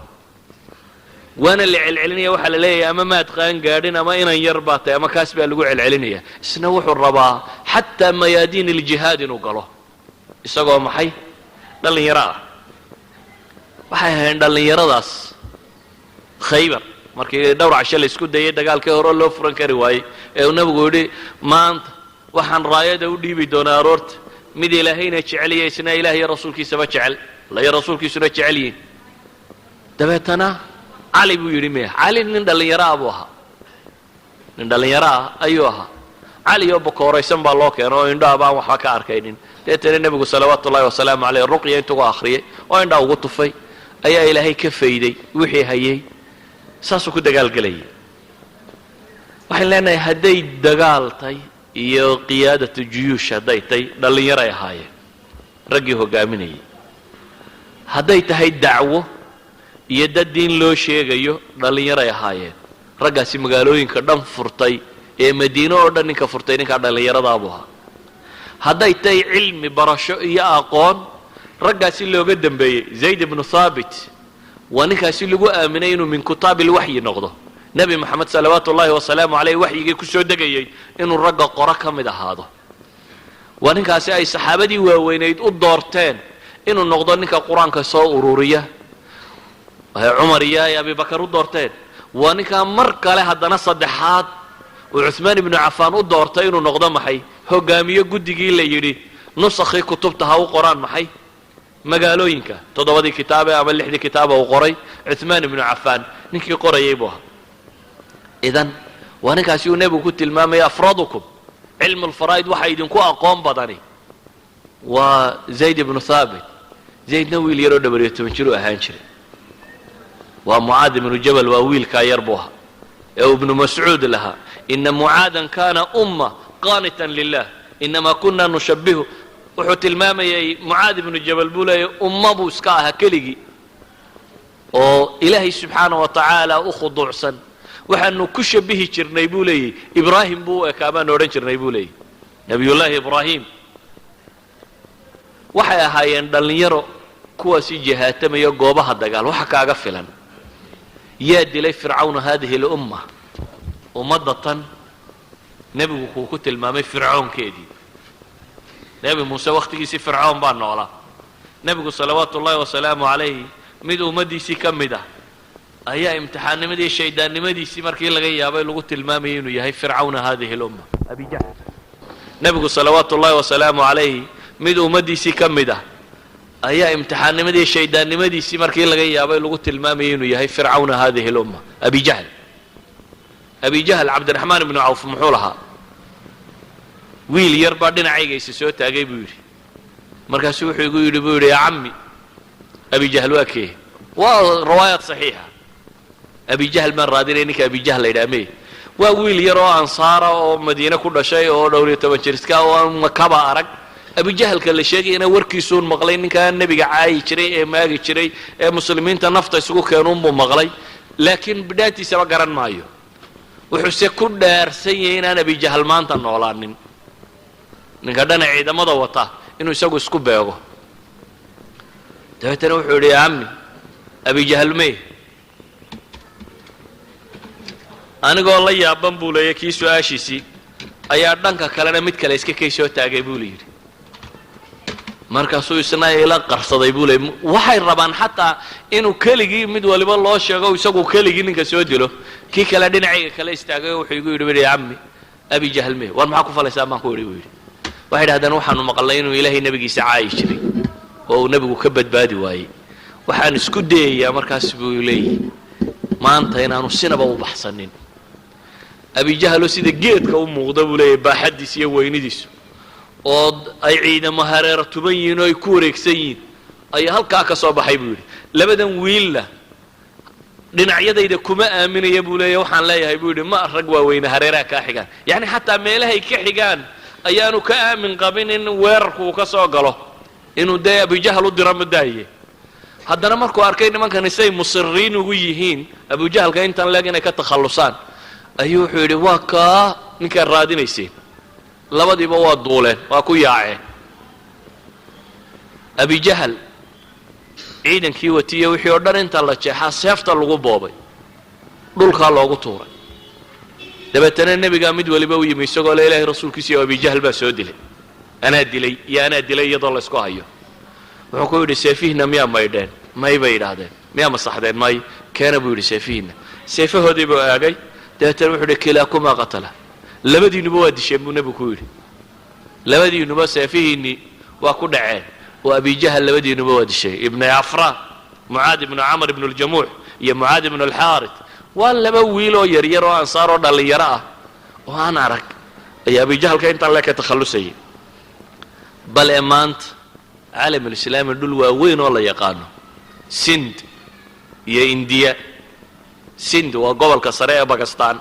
waana la celcelinaya. Waxaa la leeyahay ama maad qaan gaadhin ama inan yar baa tahay ama kaas baa lagu celcelinaya. Isna wuxuu rabaa xataa mayaadiin iljihaad inuu galo isagoo maxay dhallinyaro ah. Waxay ahayn dhallinyaradaas Khaybar markii dhowr casho la isku dayay dagaalkii hore loo furan kari waayey ee uu nabigu yidhi: "Maanta waxaan raayada u dhiibi doonaa aroorta mid Ilaahayna jeceliya, isna Ilaah iyo rasuulkiisaba jecel, alla iyo rasuulkiisuna jecel yihin." Dabeetana Cali buu yidhi. Miya Cali nin dhallinyaro ah buu ahaa, nin dhallinyaro ah ayuu ahaa. Cali oo bakooraysan baa loo keeno oo indhaha baan waxba ka arkaynin. Deetana nebigu salawaatu ullahi wasalaamu caleyh ruqya intugu akhriyay oo indhaa ugu tufay ayaa Ilaahay ka fayday wixii hayay, saasuu ku dagaalgelayay. Waxaan leenahay hadday dagaal tay iyo qiyaadatu juyuush hadday tay, dhallinyaray ahaayeen raggii hogaaminayay. Hadday tahay dacwo iyo dad diin loo sheegayo, dhallinyaray ahaayeen raggaasi magaalooyinka dhan furtay ee Madiino oo dhan ninka furtay ninkaa dhallinyaradaabuu ahaa. Hadday tahay cilmi barasho iyo aqoon, raggaasi looga dambeeyey. Zayd ibnu Thaabit waa ninkaasi lagu aaminay inuu min kutaabi ilwaxyi noqdo, Nebi Moxamed salawaatu ullahi wasalaamu caleyh waxyigii kusoo degayay inuu ragga qoro ka mid ahaado. Waa ninkaasi ay saxaabadii waaweynayd u doorteen inuu noqdo ninka Qur-aanka soo ururiya, ay Cumar iyo ay Abibakar u doorteen. Waa ninkaa mar kale haddana saddexaad uu Cuثmaan ibnu Cafaan u doortay inuu noqdo maxay hogaamiyo guddigii la yidhi nusakhii kutubta ha u qoraan maxay magaalooyinka, toddobadii kitaabe ama lixdii kitaaba uu qoray Cuثmaan ibnu Cafaan ninkii qorayay buu ahaa. Idan waa ninkaasi uu nebigu ku tilmaamaya: "Afradukum cilmu lfaraa'id waxa idinku aqoon badani waa Zayd ibnu Thaabit." Zaydna wiil yaroo 12 jir u ahaan jiray. Waa Mucaad ibnu Jabal, waa wiilkaa yar buu ahaa. Ee uu Ibnu Mascuud lahaa, "Ina Mucaadan kana umma qaanitan lilah, inamaa kuna nushabihu." Wuxuu tilmaamayay Mucaad Ibnu Jabal, buu leeyahy, umma buu iska ahaa keligii oo Ilaahay subxaana wa tacaala u khuduucsan. Waxaanu ku shabihi jirnay, buu leeyahy, Ibraahim buu u ekaa baanu odhan jirnay, buu leeyahy, Nabiyullaahi Ibraahim. Waxay ahaayeen dhallinyaro kuwaasi jihaatamaya goobaha dagaal. Waxa kaaga filan, yaa dilay fircawna hadihi lumma, ummadda tan nebigu kuu ku tilmaamay fircoonkeedii? Nebi Muuse wakhtigiisii Fircoon baa noolaa. Nebigu salawaatu ullahi wasalaamu calayh mid ummaddiisii ka mid ah ayaa imtixaannimadii shayddaannimadiisii markii laga yaabay lagu tilmaamayay inuu yahay fircawna hadihi lumma, Abijahl. Nebigu salawaatu ullahi wasalaamu calayh mid ummaddiisii ka mid ah ayaa imtixaannimadii shayddaannimadiisii markii laga yaabay lagu tilmaamayay inuu yahay fircawna hadihi lumma, Abijahl. Abijahl, Cabdiraxmaan Ibnu Cawf muxuu lahaa? "Wiil yar baa dhinacayga isa soo taagay," buu yidhi. "Markaasuu wuxuu igu yidhi," buu yidhi, "yaa cammi, Abijahl waa kee?" Waa riwaayaat saxiixa. Abijahl baan raadinaya, ninka Abijahl la yidhaha mey? Waa wiil yar oo Ansaara oo Madiine ku dhashay oo dhowr iyo toban jirska oo aan Makaba arag. Abijahalka la sheegayana warkiisuun maqlay, ninkaa nebiga caayi jiray ee maagi jiray ee muslimiinta nafta isugu keenuunbuu maqlay, laakiin bidhaantiisaba garan maayo. Wuxuuse ku dhaarsan yahay inaan Abijahal maanta noolaanin, ninka dhana ciidamada wata inuu isagu isku beego. Dabeetana wuxuu yidhi, "Ya cammi, Abijahal mey?" Anigoo la yaaban, buu leeyay, kii su-aashiisii ayaa dhanka kalena mid kale iska kay soo taagay, buu la yidhi. Markaasuu isna ila qarsaday, buu leeyay. Waxay rabaan xataa inuu keligii mid waliba loo sheego, isagu keligii ninka soo dilo. Kii kale dhinacayga kale istaagay oo wuxuu igu yidhi, ya cammi, Abijahal mey? "War maxaa ku falaysaa?" baan ku idhi, buu yidhi. Waxay dhahdeen, "Waxaanu maqalnay inuu Ilaahay nebigiisa caayi jiray oo uu nebigu ka badbaadi waayey. Waxaan isku dayayaa markaas," buu leeyahy, "maanta inaanu sinaba u baxsanin." Abijahalo sida geedka u muuqda, buu leeyahy, baaxaddiisa iyo weynidiisu, oo ay ciidamo hareero tuban yihiin oo ay ku wareegsan yihiin, ayaa halkaa ka soo baxay, buu yidhi. Labadan wiilna dhinacyadayda kuma aaminaya, buu leeyahy. "Waxaan leeyahay," buu yidhi, "ma rag waaweyne hareeraha kaa xigaan." Yacni xataa meelahay ka xigaan ayaanu ka aamin qabin in weerarku uu ka soo galo, inuu dee Abujahal u diro madaaye. Haddana markuu arkay nimankani say musiriin ugu yihiin Abujahalka intan leeg inay ka takhallusaan, ayuu wuxuu yidhi, "Waa kaa ninkaad raadinayseen." Labadiiba waa duuleen, waa ku yaaceen. Abijahal ciidankii watiye wixii oo dhan inta la jeexaa seefta lagu boobay, dhulkaa loogu tuuray. Dabeetana nebigaa mid waliba u yimi isagoo le, "Ilaahay rasuulkiisiiyo, Abijahal baa soo dilay, anaa dilay iyo anaa dilay," iyadoo laysku hayo. Wuxuu ku yidhi, "Seefihiinna miyaa maydheen?" "May," bay yidhaahdeen. "Miyaa masaxdeen?" "May." "Keena," buu yidhi, "seefihiinna." Seefahoodii buu aagay. Dabeetana wuxuu yidhi, "Kilaakumaa qatala, labadiinuba waa disheen," buu nebigu ku yidhi. "Labadiinuba seefihiinnii waa ku dhaceen oo Abijahal labadiinuba waa dishay." Ibnu Afra, Mucaad Ibnu Camr Ibnu Ljamuux iyo Mucaad Ibnu Alxaarit, waa laba wiil oo yaryar oo Ansaar oo dhallinyaro ah oo aan arag ayaa Abijahalka intaan le ka takhallusayay. Bal ee maanta caalamulislaami dhul waaweyn oo la yaqaano, Sind iyo Indiya. Sind waa gobolka sare ee Bakistan,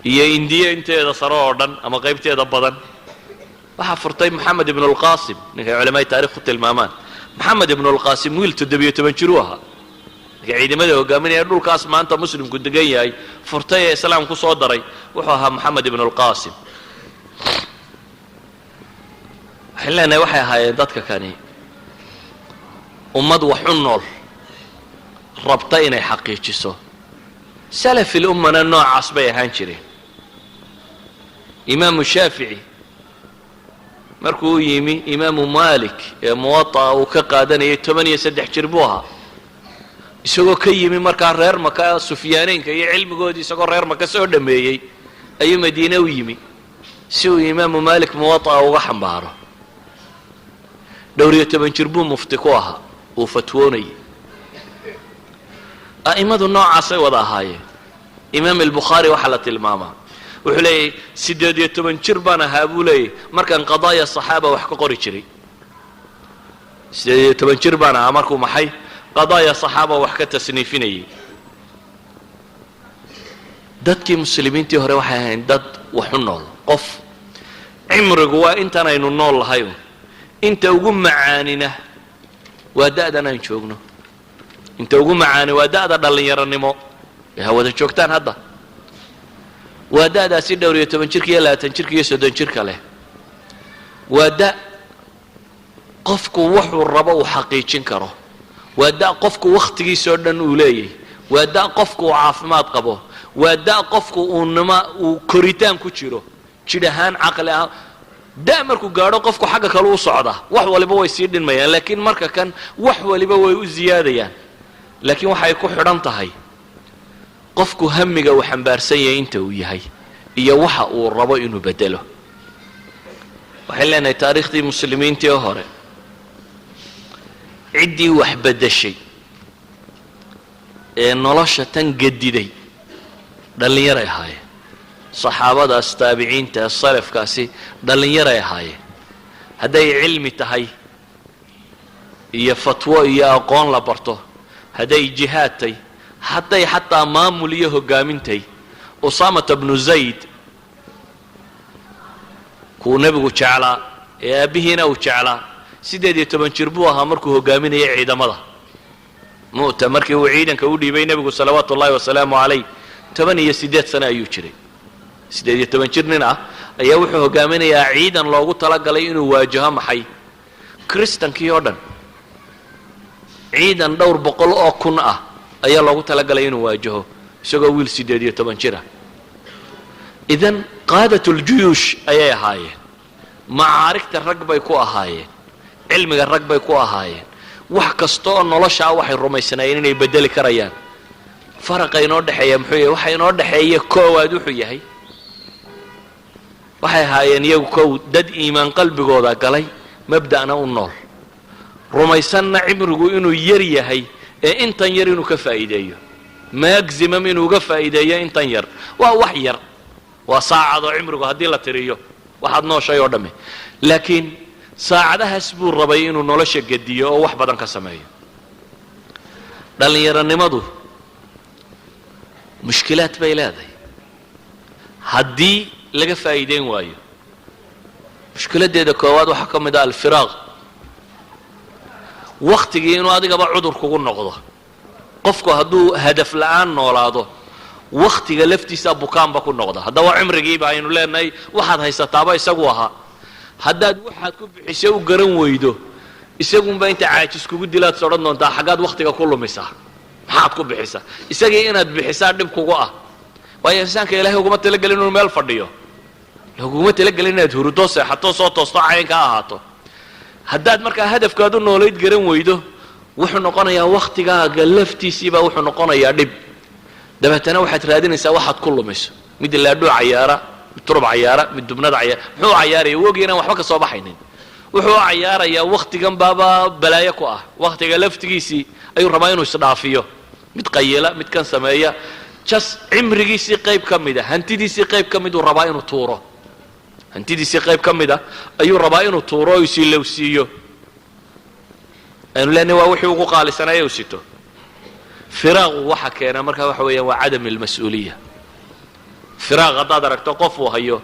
iyo Indiya inteeda sare oo dhan ama qaybteeda badan, waxaa furtay Moxamed Ibnulqaasim, ninkay culamada taarikh ku tilmaamaan. Moxamed Ibnulqaasim wiil 17 jir u ahaa ninka ciidamada hogaaminaya dhulkaas maanta muslimku degan yahay furtay ee islaam ku soo daray wuxuu ahaa Moxamed Ibnulqaasim. Waxaan leenahay, waxay ahaayeen dadka kani ummad wax u nool rabta inay xaqiijiso. Salafil ummana noocaas bay ahaan jireen. Imaamu Shaafici markuu u yimi Imaamu Malik ee Muwata'a uu ka qaadanayay, 13 jir buu ahaa, isagoo ka yimi markaa reer Maka, Sufyaaneynka iyo cilmigoodii isagoo reer Maka soo dhameeyey ayuu Madiine u yimi si uu Imaamu Malik Muwata'a uga xambaaro. Dhowr iyo toban jir buu mufti ku ahaa, uu fatwoonayay. A'immadu noocaasay wada ahaayeen. Imaam Albukhaari waxaa la tilmaamaa wuxuu leeyahy, "18 jir baan ahaa," buu leeyahy, "markaan Qadaaya Saxaaba wax ka qori jiray. 18 jir baan ahaa markuu maxay Qadaaya Saxaaba wax ka tasniifinayay." Dadkii Muslimiintii hore waxay ahayn dad waxu nool. Qof cimrigu waa intan aynu nool lahay un, inta ugu macaanina waa da'dan aan joogno. Inta ugu macaani waa da'da dhallinyaronimo ee ha wada joogtaan hadda, waa da'daasi dhowr iyo toban jirka iyo 20 jirka iyo 30 jirka leh. Waa da' qofku wuxuu rabo uu xaqiijin karo, waa da' qofku wakhtigiisoo dhan uu leeyahy, waa da' qofku uu caafimaad qabo, waa da' qofku uu nima uu koritaan ku jiro, jidh ahaan, caqli ahaan. Da' markuu gaadho qofku xagga kale u socda, wax waliba way sii dhinmayaan, laakiin marka kan wax waliba way u siyaadayaan. Laakiin waxay ku xidhan tahay qofku hamiga uu xambaarsan yahay inta uu yahay iyo waxa uu rabo inuu bedelo. Waxay leenahay, taariikhdii Muslimiintii hore ciddii wax beddeshay ee nolosha tan gediday dhallinyaray ahaayeen. Saxaabadaas, taabiciinta, salafkaasi dhallinyaray ahaayeen. Hadday cilmi tahay iyo fatwo iyo aqoon la barto, hadday jihaad tay, hadday xataa maamul iyo hogaamintay, Usaamata bnu Zayd, kuu Nebigu jeclaa ee aabbihiina uu jeclaa, 18 jir buu ahaa markuu hogaaminayay ciidamada Mu'ta, markii uu ciidanka u dhiibay Nebigu salawaatu ullahi wasalaamu calayh. 18 sano ayuu jiray. 18 jir nin ah ayaa wuxuu hogaaminayaa ciidan loogu talagalay inuu waajaho maxay? Kristankii oo dhan. Ciidan dhowr boqol oo kun ah ayaa loogu talagalay inuu waajaho, isagoo wiil 18 jir ah. Idan qaadat ljuyuush ayay ahaayeen, macaarigta rag bay ku ahaayeen, cilmiga rag bay ku ahaayeen, wax kasta oo noloshaa waxay rumaysnaayeen inay bedeli karayaan. Faraqa inoo dhexeeya muxuu yahay? Waxa inoo dhexeeya koowaad wuxuu yahay, waxay ahaayeen iyagu kow dad iimaan qalbigooda galay, mabda'na u nool, rumaysanna cimrigu inuu yar yahay ee intan yar inuu ka faa'iideeyo, maximum inuu uga faa'iideeyo. Intan yar waa wax yar, waa saacadoo cimrigu haddii la tiriyo waxaad nooshay oo dhammi, laakiin saacadahaas buu rabay inuu nolosha gediyo oo wax badan ka sameeyo. Dhallinyaronimadu mushkilaad bay leedahay haddii laga faa'iideyn waayo. Mushkiladeeda koowaad waxaa ka mid ah alfiraaq, wakhtigii inuu adigaba cudur kugu noqdo. Qofku hadduu hadaf la'aan noolaado, wakhtiga laftiisa bukaanba ku noqda. Haddaba cimrigiiba aynu leenahay waxaad haysataaba isagu ahaa, haddaad waxaad ku bixisay u garan weydo, isagunba inta caajis kugu dilaad is odhan doontaa, xaggaad wakhtiga ku lumisaa, maxaad ku bixisaa? Isagii inaad bixisaa dhib kugu ah, waayo insaanka Ilahay uguma talagelin inuu meel fadhiyo, laguguma talagelin inaad hurudo, seexato, soo toosto, caynka ahaato. Haddaad markaa hadafkaad u noolayd garan weydo, wuxuu noqonayaa wakhtigaaga laftiisiibaa wuxuu noqonayaa dhib. Dabeetana waxaad raadinaysaa waxaad ku lumayso. Mid laadhuu cayaara, mid turub cayaara, mid dubnada cayaara. Muxuu cayaaraya? Wogi inaan waxba ka soo baxaynin. Wuxuu u cayaarayaa wakhtigan baaba balaayo ku ah, wakhtiga laftigiisii ayuu rabaa inuu isdhaafiyo. Mid qayila, mid kan sameeya, just cimrigiisii qayb ka mida, hantidiisii qayb ka miduu rabaa inuu tuuro, hantidiisii qayb ka mida ayuu rabaa inuu tuuro oo isilowsiiyo. Aynu leenahay waa wixii ugu qaalisanaya u sito. Firaaqu waxa keena markaa waxa weeyaan waa cadam almas-uuliya. Firaaq haddaad aragto qof uu hayo,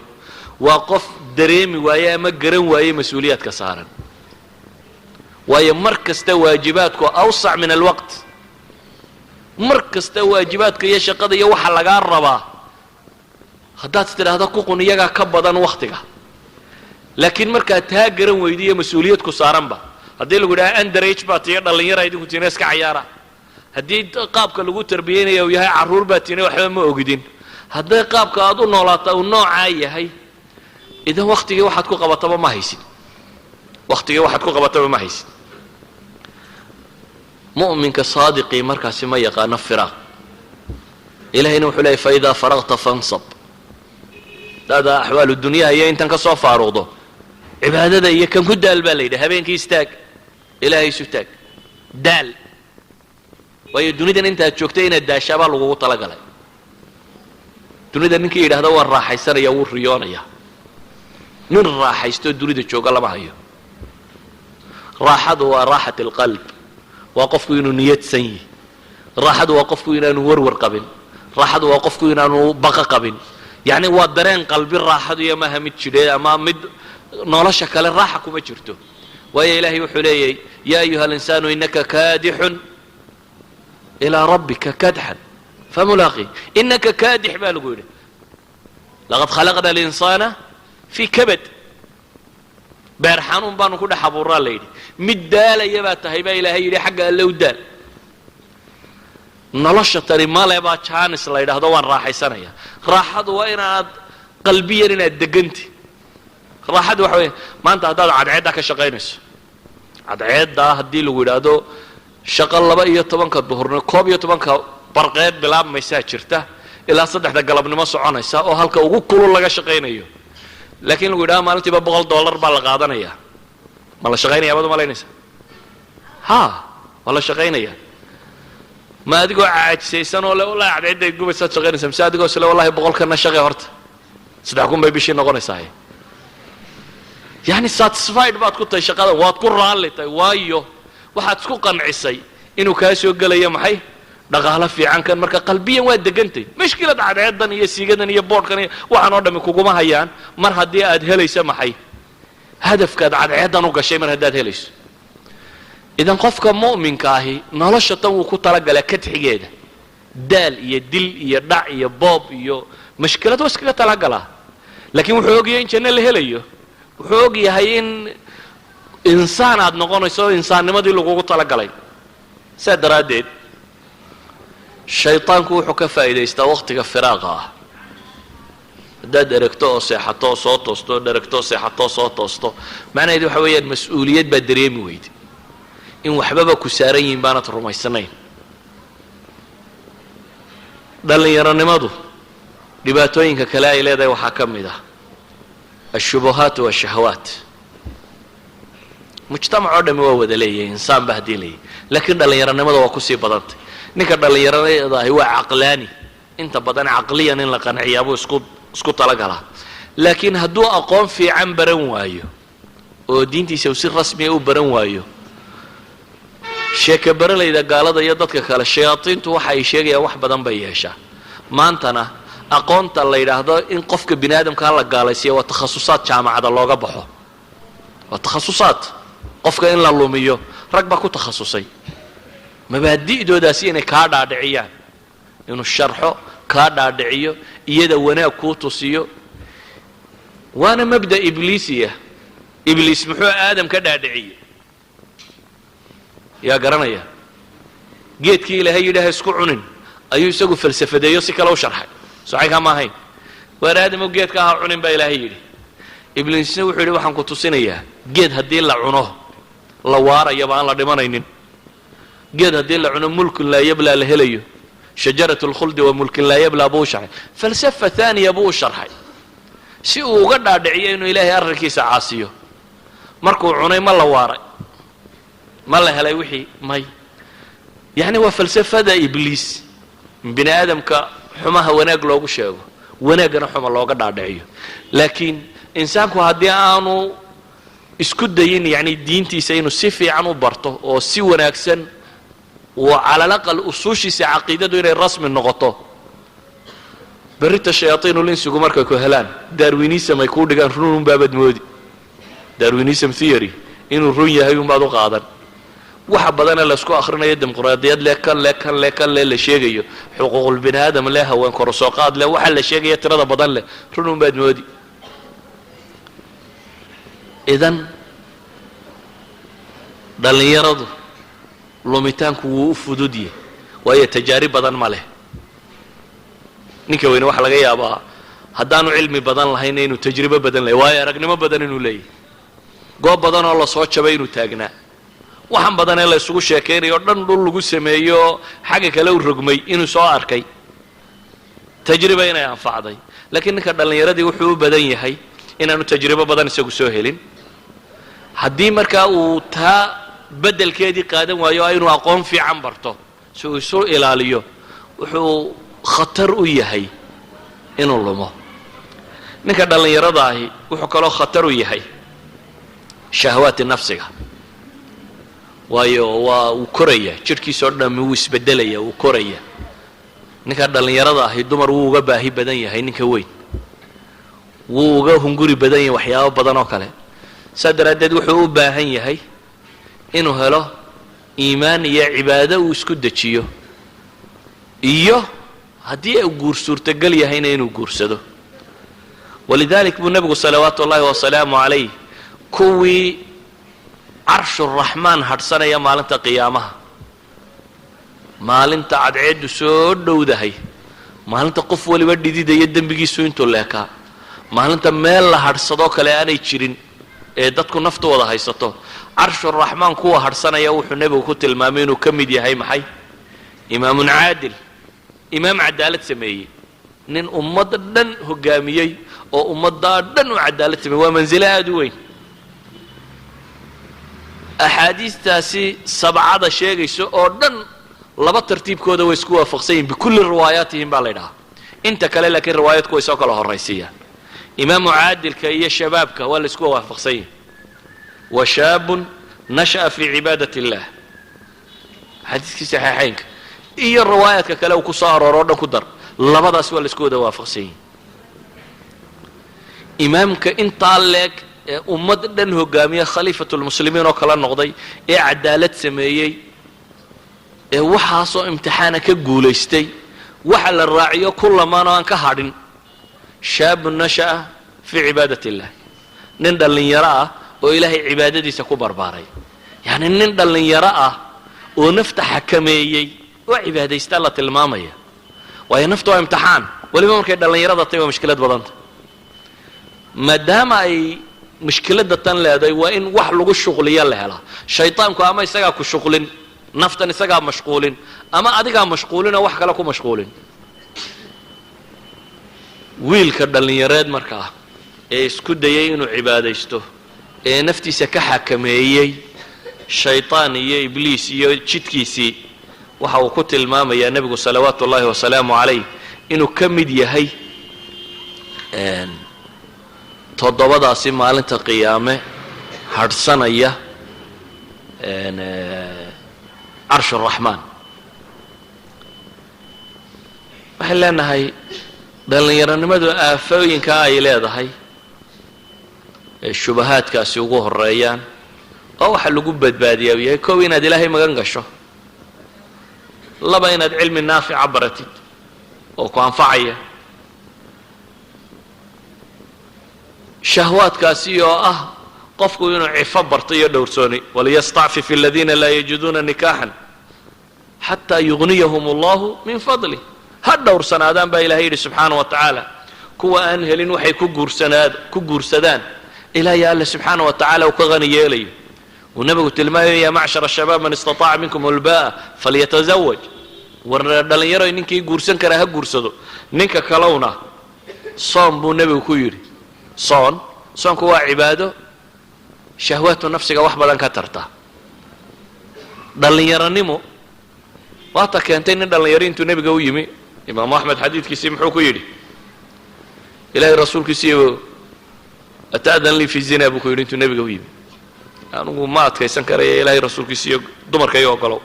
waa qof dareemi waaye ama garan waaye mas-uuliyaadka saaran, waayo mar kasta waajibaadku awsac min alwaqt. Mar kasta waajibaadka iyo shaqada iyo waxa lagaa rabaa haddaad tidhaahdo kuqun, iyagaa ka badan wakhtiga. Laakiin markaad taa garan weydiiyo mas-uuliyad ku saaranba, haddii lagu yidhaha underage baa tiyo, dhallinyara idinku tiina, iska cayaara, haddii qaabka lagu tarbiyeynaya uu yahay carruur baa tiina, waxba ma ogidin, hadday qaabka aad u noolaata uu noocaa yahay, idan waktigii waxaad ku qabataba ma haysid, waktigii waxaad ku qabataba ma haysid. Mu'minka saadiqii markaasi ma yaqaano firaaq. Ilahayna wuxuu leeyay, faidaa faraqta fansab. Hadaada axwaalu dunyaha iyo intan ka soo faaruqdo, cibaadada iyo kan ku daal baa la yidhi. Habeenkii istaag, Ilaahay isu taag, daal, waayo dunidan intaad joogtay inaad daashaabaa lagugu talagalay. Dunida ninkii yidhahda waan raaxaysanaya, wuu riyoonaya. Nin raaxaystoo dunida jooga lama hayo. Raaxadu waa raaxat alqalb, waa qofku inuu niyadsan yihi. Raaxadu waa qofku inaanu warwar qabin. Raaxadu waa qofku inaanu baqa qabin, yacni waa dareen qalbi raaxadu, iyo maaha mid jidheed ama mid nolosha kale. Raaxa kuma jirto, waayo Ilaahay wuxuu leeyahy: يا أيها الإنسان إنك كادح إلى ربك كدحا فملاقيه. إنك كادح baa lagu yidhi. لقد خلقنا الإنسان في كبد. Beer xanuun baanu ku dhex abuuraa la yidhi. Mid daalaya baa tahay baa Ilaahay yidhi, xagga Alle u daal. Nolosha tani male baa chance la yidhaahdo waan raaxaysanaya. Raaxadu waa inaad qalbiyan inaad deganti. Raaxadu waxa weya, maanta haddaad cadceeddaa ka shaqaynayso, cadceeddaa haddii lagu yidhaahdo shaqo 12-ka duhurnimo, 11-ka barqeed bilaabmaysaa jirta, ilaa 3-da galabnimo soconaysa, oo halka ugu kulul laga shaqaynayo, laakiin lagu yidhahdo maalintiiba $100 baa la qaadanaya, ma la shaqaynaya baad umalaynaysa? Ha, waa la shaqaynaya. Ma adigoo caajisaysan oo le wallahi cadceedday gubaysaad shaqaynaysa, mise adigoo isle wallahi boqolkana shaqe horta 3000 bay bishii noqonaysaa? Yani satisfied baad ku tahay shaqada, waad ku raalli tahay, waayo waxaad isku qancisay inuu kaa soo gelayo maxay? Dhaqaalo fiican kan. Marka qalbiyan waa degantay. Mashkilad cadceedan iyo siigadan iyo boodhkan iyo waxaan oo dhami kuguma hayaan, mar haddii aad helayso maxay? Hadafkaad cadceedan u gashay mar haddaad helayso. Idan qofka mu'minka ahi nolosha tan wuu ku talagalaa kadxigeeda, daal iyo dil iyo dhac iyo boob iyo mashkilad waa iskaga talagalaa, laakiin wuxuu ogyahay in janno la helayo. Wuxuu og yahay in insaan aad noqonayso, insaannimadii lagugu talagalay. Saa daraaddeed shaydaanku wuxuu ka faa'iidaystaa waqtiga firaaqa ah. Haddaad dheregto oo seexato oo soo toosto oo dheregto oo seexato oo soo toosto, macnaheedu waxa weeyaan mas-uuliyad baad dareemi weyde, in waxbaba ku saaran yihiin baanad rumaysanayn. Dhallinyaronimadu dhibaatooyinka kale ay leedahay waxaa ka mid ah الشبهات والشهوات. Mujtamac oo dhami waa wada leeyahay, insaan ba haddii leeyahy, laakiin dhallinyaronimada waa kusii badantay. Ninka dhallinyarada ahi waa caqlaani inta badan, caqliyan in la qanciyaa buu isku talagalaa. Laakiin hadduu aqoon fiican baran waayo oo diintiisa uu si rasmiya u baran waayo, sheeke baralayda gaalada iyo dadka kale, shayaadiintu waxa ay sheegayaan wax badan bay yeeshaa. Maantana aqoonta la yidhaahdo in qofka bini aadamkaa la gaalaysiiya waa takhasusaad jaamacada looga baxo, waa takhasusaad qofka in la lumiyo rag baa ku takhasusay. Mabaadi'doodaasi inay kaa dhaadhiciyaan, inuu sharxo, kaa dhaadhiciyo, iyada wanaag kuu tusiyo, waana mabda ibliisiya. Ibliis muxuu Aadam ka dhaadhiciyey? Yaa garanaya? Geedkii Ilaahay yidhi ha isku cunin ayuu isagu falsafadeeyo, si kale u sharxay. Socaynkaa ma ahayn? Waar Aadamow, geedka ha cunin baa Ilaahay yidhi. Ibliisna wuxuu yidhi: waxaan ku tusinayaa geed haddii la cuno la waarayaba, aan la dhimanaynin, geed haddii la cuno ملك لا يبلى la helayo, شجرة الخلد وملك لا يبلى buu u sharxay. فلسفة ثانية buu u sharxay si uu uga dhaadhiciyo inuu Ilaahay arrinkiisa caasiyo. Markuu cunay, ma la waaray? Ma la helay wixii? May. Yacni waa falsafada Ibliis, in bini aadamka xumaha wanaag loogu sheego, wanaaggana xuma looga dhaadhiciyo. Laakiin insaanku haddii aanu isku dayin yani diintiisa inuu si fiican u barto oo si wanaagsan uu على الأقل usuushiisa caqiidadu inay rasmi noqoto, berrita shayaaiinul insigu markay ku helaan, Darwinism ay kuu dhigaan, run unbaabaad moodi. Darwinism theory inuu run yahay unbaad u qaadan. Waxa badane laysku akhrinayo, dimuqraadiyad leh, kan leh, kan leh, kan leh, la sheegayo xuquuqul bini aadam leh, haween korosoo qaad leh, waxa la sheegaya tirada badan leh, run unbaad moodi. Idan dhallinyaradu lumitaanku wuu u fudud yahay, waayo tajaarib badan ma leh. Ninka weyne waxaa laga yaabaa haddaanu cilmi badan lahayn inuu tajribo badan leeyahy, waayo aragnimo badan inuu leeyahy, goob badan oo lasoo jabay inuu taagnaa, waxan badan ee la isugu sheekaynayo o dhan dhul lagu sameeyo xagga kale u rogmay inuu soo arkay, tajriba inay anfacday. Laakiin ninka dhallinyaradii wuxuu u badan yahay inaanu tajribo badan isagu soo helin. Haddii markaa uu taa beddelkeedii qaadan waayo, inuu aqoon fiican barto si uu isu ilaaliyo, wuxuu khatar u yahay inuu lumo. Ninka dhallinyarada ahi wuxuu kaloo khatar u yahay shahawaati nafsiga, waayo waa uu koraya, jidhkiisa oo dhammi wuu isbedelaya, wuu koraya. Ninka dhallinyarada ahi dumar wuu uga baahi badan yahay ninka weyn, wuu uga hunguri badan yahay waxyaabo badan oo kale. Saa daraaddeed wuxuu u baahan yahay inuu helo iimaan iyo cibaado uu isku dejiyo, iyo haddii uu guur suurtagal yahayna inuu guursado. Walidalik buu nebigu salawaatu ullahi wasalaamu calayh kuwii carshuraxmaan hadhsanaya maalinta qiyaamaha, maalinta cadceeddu soo dhowdahay, maalinta qof waliba dhididaya dembigiisu intuu leekaa, maalinta meel la hadhsadoo kale aanay jirin ee dadku naftu wada haysato, carshuraxmaan kuwa hadhsanaya wuxuu nebigu ku tilmaamay inuu ka mid yahay maxay? Imaamun caadil, imaam cadaalad sameeyey, nin ummad dhan hogaamiyey oo ummaddaa dhan u cadaalad sameeyey. Waa mansilo aada u weyn. Axaadiistaasi sabcada sheegaysa oo dhan laba tartiibkooda way isku waafaqsan yihin bikulli riwaayaatihim baa la ydhahaa. Inta kale laakiin riwaayadku way soo kala horraysiiyaan. Imaamu caadilka iyo shabaabka waa la isku waafaqsan yihin, wa shaabun nasha'a fii cibaadat illah, xadiiskii saxiixaynka iyo riwaayaadka kale uu ku soo arooro o dhan ku dar, labadaas waa la isku wada waafaqsan yihin. Imaamka intaa leeg ee ummad dhan hogaamiya, khaliifatulmuslimiin oo kala noqday, ee cadaalad sameeyey, ee waxaasoo imtixaana ka guulaystay, waxa la raaciyo ku lamaan oo aan ka hadhin shaabun nasha'a fii cibaadat illah, nin dhallinyaro ah oo ilaahay cibaadadiisa ku barbaaray. Yacni nin dhallinyaro ah oo nafta xakameeyey oo cibaadaystaa la tilmaamaya. Waayo nafta waa imtixaan, weliba markay dhallinyarada tahy waa mushkilad badanta. Maadaama ay mushkiladda tan leedahay, waa in wax lagu shuqliya la helaa. Shaytaanku ama isagaa ku shuqlin, naftan isagaa mashquulin, ama adigaa mashquulinoo wax kale ku mashquulin. Wiilka dhallinyareed markaa ee isku dayay inuu cibaadaysto, ee naftiisa ka xakameeyey shaytaan iyo ibliis iyo jidkiisii, waxa uu ku tilmaamayaa nebigu salawaatu ullahi wasalaamu calayh inuu ka mid yahay toddobadaasi maalinta qiyaame hadhsanaya carsh uraxmaan. Waxaan leenahay dhallinyaronimadu aafooyinkaa ay leedahay ee shubahaadkaasi ugu horeeyaan, oo waxa lagu badbaadiyaa uu yahay: kow, inaad Ilaahay magan gasho; laba, inaad cilmi naafica baratid oo ku anfacaya. Shahwaadkaasi oo ah qofku inuu cifo barto iyo dhowrsooni, waliyastacfif aladiina laa yajiduuna nikaaxan xataa yugniyahum allahu min fadlih, ha dhowrsanaadaan baa Ilahay yidhi subxaana wa tacaala kuwa aan helin waxay ku guursanaad ku guursadaan ilaa ya Alle subxaana wa tacala uu ka qani yeelayo. Uu nabigu tilmaamayo: yaa macshar ashabaab, man istataaca minkum ulba'a falyatazawaj. War dhallinyaro, ninkii guursan karaa ha guursado. Ninka kalowna soom buu nebigu ku yidhi. Soon, soonku waa cibaado shahwaatu nafsiga wax badan ka tarta. Dhallinyaronimo waata keentay nin dhallinyaro intuu nebiga u yimi, Imaamu Axmed xadiidkiisii, muxuu ku yidhi? Ilahay rasuulkiisiiyo, ata'dan lii fi zina, buu ku yidhi intuu nebiga u yimi. Anigu ma adkaysan karaya, Ilaahay rasuulkiisiiyo, dumarka iyo ogolow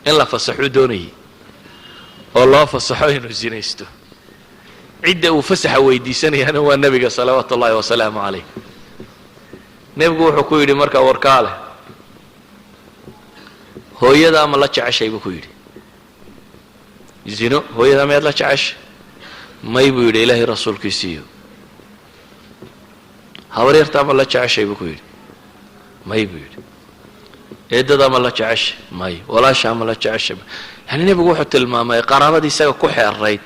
in la fasaxuu doonayay oo loo fasaxo inuu zinaysto. Cidda uu fasaxa weydiisanayaana waa nebiga salawaatu ullahi wasalaamu calayh. Nebigu wuxuu ku yidhi markaa: warkaa leh, hooyadaa ma la jeceshay? Buu ku yidhi. Zino hooyadaa miyaad la jeceshay? May, buu yidhi Ilaahay rasuulkiisiiyo. Habaryartaa ma la jeceshay? Buu ku yidhi. May, buu yidhi. Eedadaa ma la jeceshay? May. Walaashaa ma la jeceshay? Yani nebigu wuxuu tilmaamay qaraabadii isaga ku xeerayd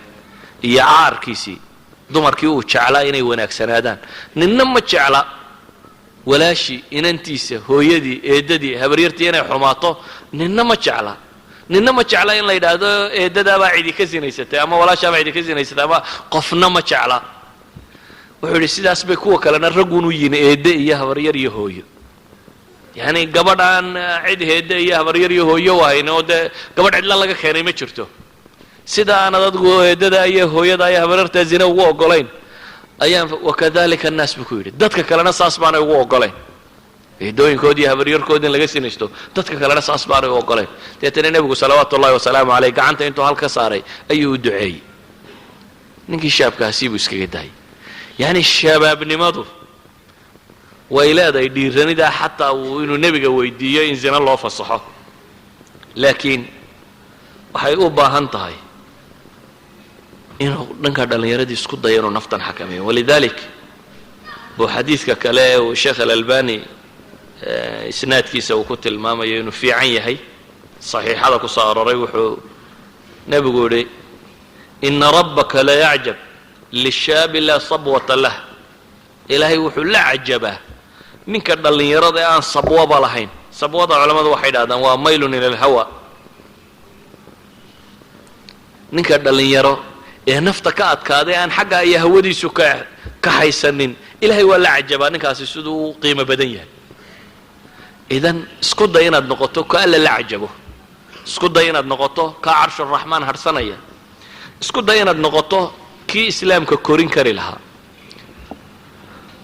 iyo caarkiisii, dumarkii uu jeclaa inay wanaagsanaadaan. Ninna ma jecla walaashii, inantiisa, hooyadii, eedadii, habaryartii inay xumaato. Ninna ma jecla, ninna ma jecla in la yidhaahdo eedadaabaa cidi ka sinaysatay ama walaashaabaa cidi ka sinaysatay ama qofna ma jecla. Wuxuu yidhi sidaas bay kuwa kalena raggun u yihin, eedde iyo habaryar iyo hooyo. Yacni gabadh aan cid heedde iyo habaryar iyo hooyo u hayn oo dee gabadh cidla laga keenay ma jirto. Sida aanad adigu eedada iyo hooyada iyo habaryartaa zina ugu ogolayn ayaan wakadalika annaas, buu ku yidhi, dadka kalena saas baanay ugu ogolayn. Eedooyinkood iyo habaryarkood in laga sinaysto, dadka kalena saas baanay u ogoleen. Deetana Nebigu salawaatu ullahi wasalaamu caleyh gacanta intuu halka saaray ayuu u duceeyey. Ninkii shaabkaasi buu iskaga daayay. Yacni shabaabnimadu way leedahay dhiiranidaa, xataa uu inuu Nebiga weydiiyo in zina loo fasaxo, laakiin waxay u baahan tahay inuu dhanka dhallinyaradii isku dayo inuu naftan xakameeyo. Walidalik buu xadiidka kale ee uu Sheekh Alalbani isnaadkiisa uu ku tilmaamayo inuu fiican yahay, saxiixada ku soo aroray, wuxuu Nebigu yidhi: "Ina rabbaka la yacjab lishaabi laa sabwata lah." Ilaahay wuxuu la cajabaa ninka dhallinyarada ee aan sabwaba lahayn. Sabwada culammadu waxay dhahdaan waa maylun ila alhawa. Ninka dhallinyaro ee nafta ka adkaaday, aan xagga iyo hawadiisu ka haysanin, Ilahay waa la cajabaa ninkaasi siduu u qiimo badan yahay. Idan isku day inaad noqoto ka Alla la cajabo, isku day inaad noqoto ka carshuraxmaan hadhsanaya, isku day inaad noqoto kii Islaamka korin kari lahaa.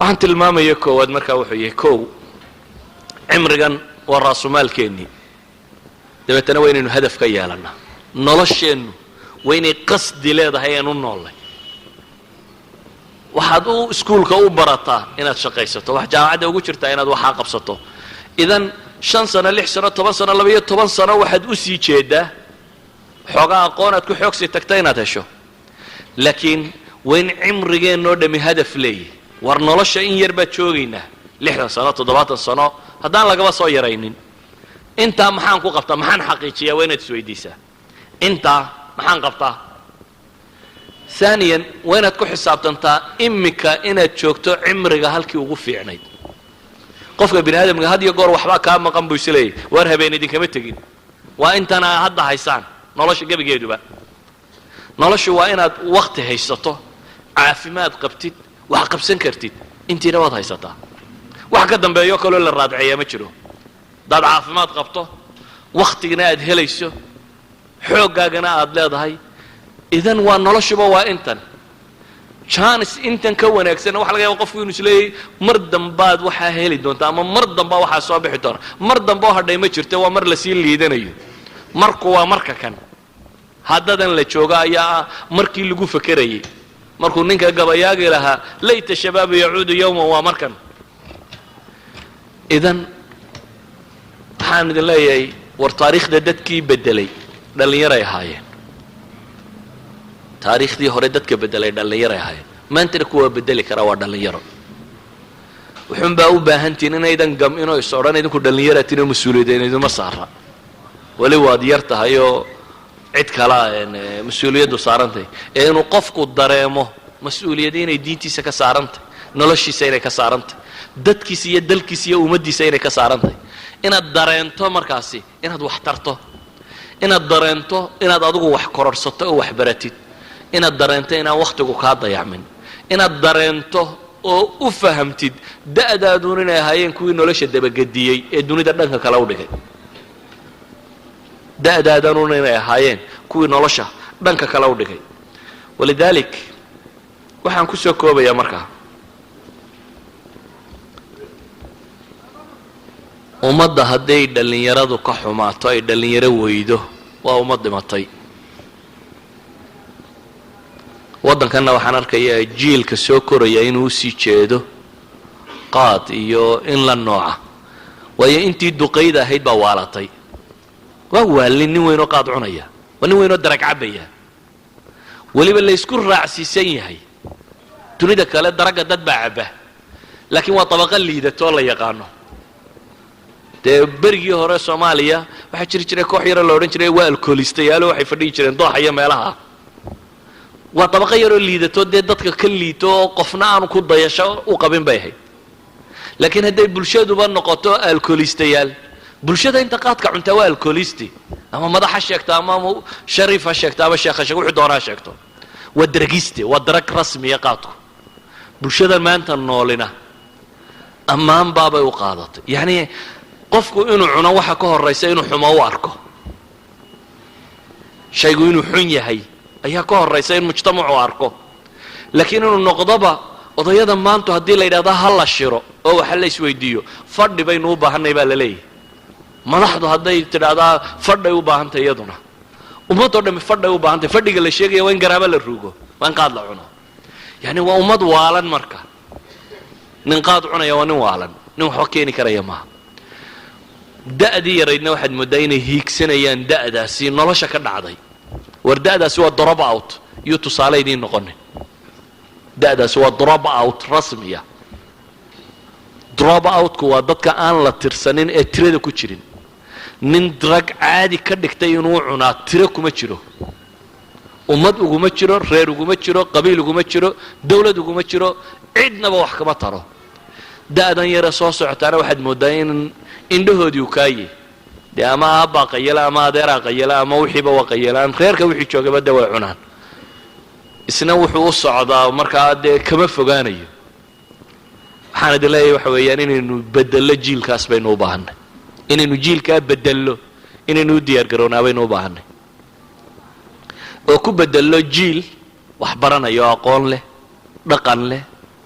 Waxaan tilmaamaya koowaad markaa wuxuu yahay: kow, cimrigan waa raasumaalkeennii. Dabeetana waa inaynu hadaf ka yeelannaa nolosheennu, waa inay qasdi leedahay aan u noollay. Waxaad u iskuulka u barataa inaad shaqaysato, wax jaamacadda ugu jirtaa inaad waxaa qabsato. Idan 5 sano, 6 sano, 10 sano, 12 sano waxaad u sii jeedaa xoogaa aqoon aad ku xoogsi tagta inaad hesho, laakiin waa in cimrigeennoo dhami hadaf leeyahy. War nolosha in yar baad joogaynaa, 60 sano, 70 sano, haddaan lagaba soo yaraynin. Intaa maxaan ku qabtaa, maxaan xaqiijiyaa? Waa inaad isweydiisaa intaa maxaan qabtaa. Aaniyan, waa inaad ku xisaabtantaa imika inaad joogto cimriga halkii ugu fiicnayd. Qofka bini aadamka had iyo goor waxbaa kaa maqan buu isleeyahy. Waar habeen idinkama tegin, waa intana hadda haysaan nolosha gebigeeduba. Noloshu waa inaad wakti haysato, caafimaad qabtid, wax qabsan kartid. Intiina waad haysataa, wax ka dambeeyo kaloo la raadceeyaa ma jiro. Haddaad caafimaad qabto, waktigana aad helayso, xooggaagana aad leedahay, idan waa noloshuba waa intan. Chance intan ka wanaagsanna waxa laga yaaba qofku inuu isleeyahy mar dambaad waxaa heli doonta ama mar dambaa waxaa soo bixi doona. Mar dambe oo hadhay ma jirto, waa mar lasii liidanayo. Marku waa marka kan haddadan la joogo ayaa ah markii lagu fekerayay, markuu ninka gabayaagi lahaa "layta shabaabu yacuudu yowman", waa markan. Idan waxaan idin leeyahay, war taariikhda dadkii beddelay dhallinyaray ahaayeen. Taariikhdii hore dadka beddelay dhallinyaray ahaayeen, maantana kuwa bedeli karaa waa dhallinyaro. Wuxuunbaa u baahantihiin inaydan gam-inoo is odhan idinku dhallinyaratin oo mas-uuliyadeen iduma saara. Weli waad yar tahay oo cid kala mas-uuliyaddu saarantahay, ee inuu qofku dareemo mas-uuliyadda inay diintiisa ka saarantahay, noloshiisa inay ka saarantahay, dadkiisa iyo dalkiisa iyo ummaddiisa inay ka saarantahay. Inaad dareento markaasi inaad wax tarto, inaad dareento inaad adigu wax kororhsato oo wax baratid, inaad dareento inaan wakhtigu kaa dayacmin, inaad dareento oo u fahamtid da'daaduun inay ahaayeen kuwii nolosha dabagediyey ee dunida dhanka kale u dhigay, da'daadanun inay ahaayeen kuwii nolosha dhanka kale u dhigay. Walidaalik waxaan kusoo koobayaa markaa, ummadda hadday dhallinyaradu ka xumaato, ay dhallinyaro weydo, waa ummad dhimatay. Waddankanna waxaan arkayaa jiilka soo koraya inuu usii jeedo qaad iyo in la nooca, waayo intii duqayda ahayd baa waalatay. Waa waalin nin weynoo qaad cunaya, waa nin weynoo darag cabaya, weliba laysku raacsiisan yahay. Dunida kale daragga dad baa cabba, laakiin waa dabaqo liidatoo la yaqaano. Dee berigii hore Soomaaliya waxaa jiri jiray koox yaroo la odhan jiray waa alkoolistayaalo, waxay fadhihi jireen dooxa iyo meelaha. Waa dabaqo yaroo liidato, dee dadka ka liito oo qofna aanu ku dayasho u qabin bay ahayd. Laakiin hadday bulshaduba noqoto alkoolistayaal, bulshada inta qaadka cuntaa waa alkoolisti, ama madax ha sheegto ama shariif ha sheegto ama sheekh ha sheegto, wuxuu doona ha sheegto, waa daragiste, waa darag rasmiya qaadku. Bulshada maanta noolina ammaan baabay u qaadatay. Yacni qofku inuu cuno waxa ka horaysa inuu xumo u arko. Shaygu inuu xun yahay ayaa ka horaysa in mujtamacu arko, laakiin inuu noqdoba Odayada maantu haddii la yidhahdo ha la shiro oo waxa la isweydiiyo, fadhi baynu u baahanay baa la leeyahy. Madaxdu hadday tidhaahdaa fadhay u baahantay, iyaduna ummadoo dhami fadhay u baahantay. Fadhiga la sheegaya waa in garaabo la ruugo, waa in qaad la cuno. Yani waa ummad waalan. Marka nin qaad cunaya waa nin waalan, nin waxba keeni karaya maaha. Da'dii yaraydna waxaad mooddaa inay hiigsanayaan da'daasi nolosha ka dhacday. War da'daasi waa drop out, yuu tusaale idiin noqonin. Da'daasi waa drop out rasmiya. Drop outku waa dadka aan la tirsanin ee tirada ku jirin. Nin drug caadi ka dhigtay inuu cunaa tiro kuma jiro, ummad uguma jiro, reer uguma jiro, qabiil uguma jiro, dawlad uguma jiro, cidnaba wax kama taro. Da'dan yare soo socotaana waxaad mooddaa in indhahoodii u kaaye dee, ama aabbaa qayala ama adeeraa qayala ama wixiiba waa qayalaan, reerka wixii joogaba dee way cunaan. Isna wuxuu u socdaa markaa dee kama fogaanayo. Waxaan idin leeyahay waxa weeyaan inaynu bedello jiilkaas baynu u baahanay, inaynu jiilkaa bedello, inaynu u diyaar garownaa baynu u baahanay, oo ku bedello jiil wax baranaya oo aqoon leh, dhaqan leh,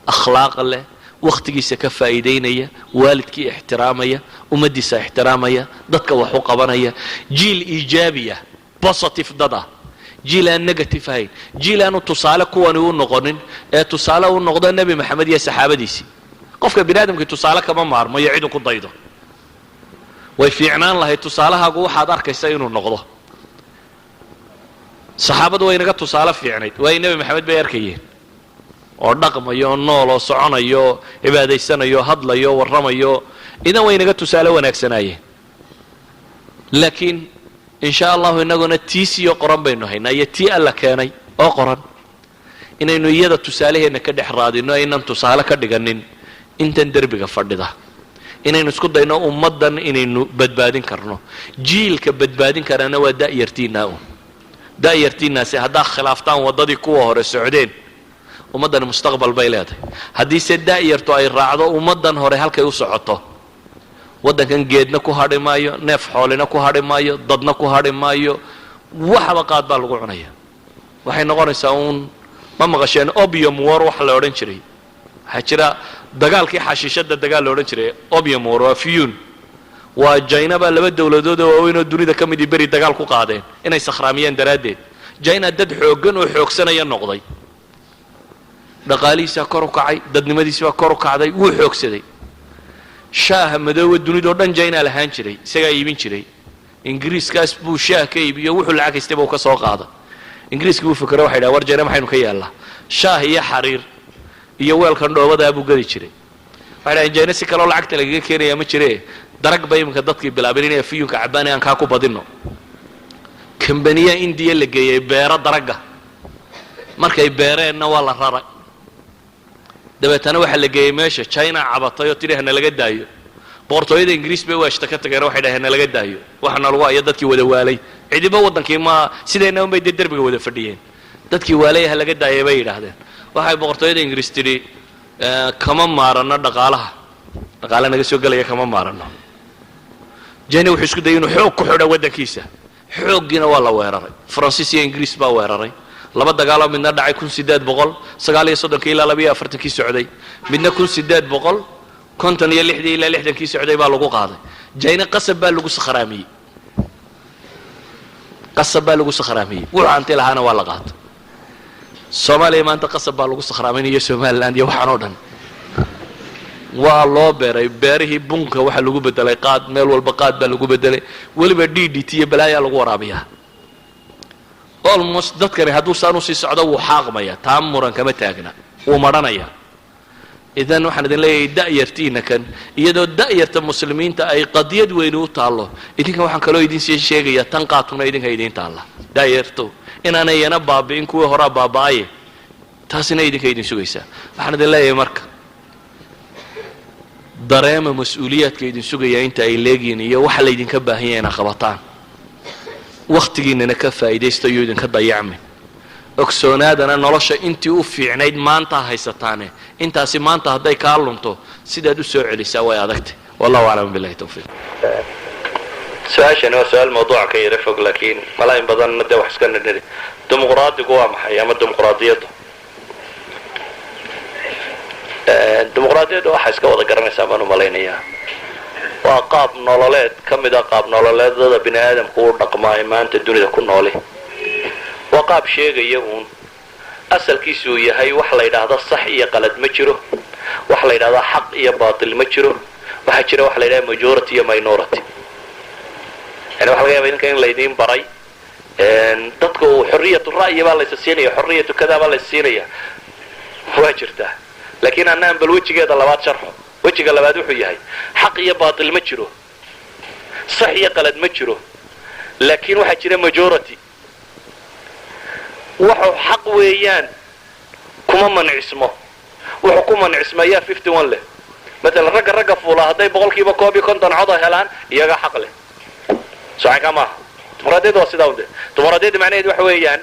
akhlaaq leh, wakhtigiisa ka faa'iidaynaya, waalidkii ixtiraamaya, ummaddiisa ixtiraamaya, dadka wax u qabanaya. Jiil iijaabiya, positive dad ah, jiil aan negative ahayn, jiil aanu tusaale kuwani u noqonin ee tusaale u noqdo Nebi Maxamed iyo saxaabadiisii. Qofka bini aadamkii tusaale kama maarmo iyo cidu ku daydo. Way fiicnaan lahayd tusaalahaagu waxaad arkaysa inuu noqdo. Saxaabadu way inaga tusaale fiicnayd, waayo Nebi Maxamed bay arkayeen oo dhaqmayo oo nool oo soconayo oo cibaadaysanayo, hadlayo, warramayo. Idan way inaga tusaale wanaagsanaayeen. Laakiin in sha Allahu inaguna tiisiyo qoran baynu haynaa iyo tii Alla keenay oo qoran, inaynu iyada tusaalaheenna ka dhex raadino, aynan tusaale ka dhiganin intan derbiga fadhida. Inaynu isku dayno ummaddan inaynu badbaadin karno. Jiilka badbaadin karana waa da'yartiinaa un. Da'yartiinaasi haddaad khilaaftaan waddadii kuwa hore socdeen, ummaddani mustaqbal bay leedahay. Haddiise da'yartu ay raacdo ummaddan hore halkay u socoto, waddankan geedna ku hadhi maayo, neef xoolina ku hadhi maayo, dadna ku hadhi maayo, waxba qaad baa lagu cunaya. Waxay noqonaysaa uun, ma maqasheen Opium War waxa la odhan jiray? Waxaa jira dagaalkii xashiishadda, dagaal la odhan jiray Opium War. Waa fiyun, waa Jina baa laba dowladood oo waaweyn oo dunida ka midii beri dagaal ku qaadeen inay sakhraamiyeen daraaddeed. Jina dad xooggan oo xoogsanaya noqday, dhaqaalihiisaa kor u kacay, dadnimadiisi baa kor u kacday, wuu xoogsaday. Shaaha madoowa dunidao dhan Jina lahaan jiray, isagaa iibin jiray. Ingiriiskaas buu shaah ka iibiyo, wuxuu lacag haystay buu ka soo qaaday. Ingiriiskii buu fikro, waxay dhahan, war Jina maxaynu ka yeelnaa? Shaah iyo xariir iyo weelkan dhoobadaa buu gadi jiray. Waxay dhahen, Jina si kaloo lacagta lagaga keenayaa ma jire, darag ba iminka dadkii bilaabeen inay afiyunka cabbaan, aan kaa ku badino. Kambaniya Indiya la geeyey beero daragga, markay beereenna waa la raray. Dabeetana waxaa la geeyey meesha China cabatay oo tidhi hana laga daayo. Boqortooyada Ingiriis bay waashta ka tageen, waxay dhaheen hana laga daayo, waxaana lagu hayo dadkii wada waalay. Cidiba waddankii ma sideenna unbay dee derbiga wada fadhiyeen. Dadkii waalay ha laga daayay bay yidhaahdeen. Waxay boqortooyada Ingiriis tidhi, kama maarano dhaqaalaha, dhaqaale naga soo gelaya kama maarano. Jina wuxuu isku dayay inuu xoog ku xidho waddankiisa, xooggiina waa la weeraray. Faransiis iyo Ingiriis baa weeraray. Laba dagaaloo, midna dhacay 1839-kii ilaa 42-kii socday, midna 1856-dii ilaa 60-kii socday baa lagu qaaday. Jina qasab baa lagu sakhraamiyey, qasab baa lagu sakhraamiyey. Wuxuu hanti lahaana waa la qaatay. Soomaaliya maanta qasab baa lagu sakhraaminaya, Somaliland iyo waxaan oo dhan waa loo beeray. Beerihii bunka waxaa lagu bedelay qaad, meel walba qaad baa lagu bedelay, weliba DDT iyo balaayaa lagu waraabiyaa. Almost dadkani hadduu saan usii socdo wuu xaaqmaya, taa muran kama taagna, wuu madhanaya. Idan waxaan idin leeyahay da'yartiina kan, iyadoo da'yarta muslimiinta ay qadiyad weyni u taallo, idinka waxaan kaloo idin sii sheegayaa tan qaadkuna idinka idiin taalla. Da'yarto inaanay iyana baabi'in kuwii horaa baaba'aye, taasina idinka idin sugaysaa. Waxaan idin leeyahay marka, dareema mas-uuliyaadka idin sugaya inta ay leegiin iyo waxa laydinka baahan yahay inaa qabataan. Wakhtigiinana ka faa'iidaysta, iyo idinka dayacmin. Ogsoonaadana nolosha intii u fiicnayd maanta haysataane, intaasi maanta hadday kaa lunto, sidaad u soo celisaa way adagtay. Wallahu aclam, billahi tawfiiq. Su-aashani waa su-aal mawduuca ka yara fog, laakiin malaa in badanna dee wax iska nidhiri. Dimuqraadigu waa maxay ama dimuqraadiyaddu? Dimuqraadiyadda waxaa iska wada garanaysaa baan umalaynayaa, waa qaab nololeed ka mid a qaab nololeedada bini aadamku u dhaqmaa ee maanta dunida ku nooli. Waa qaab sheegaya uun asalkiisuu yahay wax la yidhaahdo sax iyo qalad ma jiro, wax la yidhahdo xaq iyo baatil ma jiro. Waxaa jira waxa la yidhahda majority iyo minority. Yani waxa laga yaba idinka in laydiin baray dadka uu xorriyatu ra'yi baa laysa siinaya, xorriyatu kadaa baa laysa siinaya. Waa jirtaa, laakiin annaan bal wejigeeda labaad sharxo. Wejiga labaad wuxuu yahay xaq iyo baatil ma jiro, sax iyo qalad ma jiro, laakiin waxaa jira majority. Wuxuu xaq weeyaan kuma mancismo, wuxuu ku mancismayaa 51 leh. Maalan ragga fuula hadday 51% coda helaan, iyagaa xaq leh. Socanka maaha. Dimuqraadiyadda waa sidaa unde. Dimuqraadiyadda macnaheed waxa weeyaan,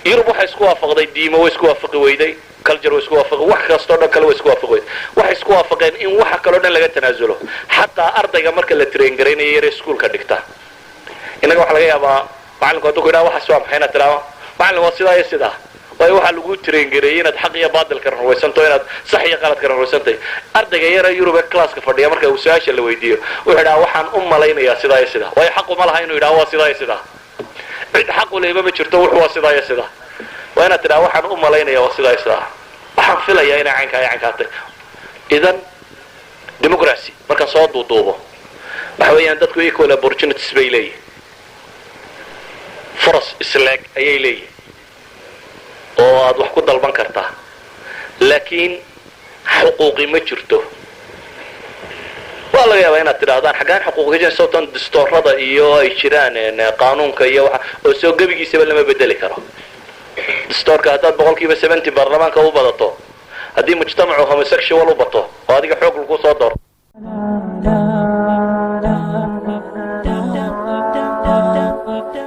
Yurub waxay isku waafaqday, diimo way isku waafaqi weyday, culture way isku waafaqi, wax kastoo dhan kale way isku waafaqi weyday. Waxay isku waafaqeen in waxa kaloo dhan laga tanaasulo, xataa ardayga marka la train garaynayo yare iskuulka dhigta. Innaga waxa laga yaabaa macallinku hadduu ku yidhaha waxaas waa maxay, inaad tidhaahdo "Macallin, waa sidaa iyo sidaa." Waayo, waxaa lagu train gareeyey inaad xaq iyo baatilka rumaysanto, inaad sax iyo qaladka rumaysantay. Ardayga yara Yurub ee classka fadhiya marka uu su-aasha la weydiiyo, wuxuu idhaha "Waxaan u malaynayaa sidaa iyo sidaa." Waayo, xaqu ma laha inuu yidhaha waa sidaa iyo sidaa. Cid xaq u lehba ma jirto. Wuxu waa sidaa iyo sidaa. Waa inaad tidhaha "Waxaan u malaynaya waa sidaa iyo sidaa, waxaan filayaa inay caynkaa iyo caynkaa tahay." Idan democracy markaan soo duuduubo waxa weeyaan dadku equal opportunities bay leeyihin, furas isleeg ayay leeyihin oo aad wax ku dalban kartaa, laakiin xuquuqi ma jirto. Waa laga yaabaa inaad tidhahdaan xaggaan xuquuq ka jiran, sababtan distoorada iyo ay jiraan qaanuunka iyo waxa oo soo gebigiisaba lama bedeli karo. Distoorka haddaad 70% baarlamaanka u badato, haddii mujtamacu homosexual u bato oo adiga xoog lagu soo doorto.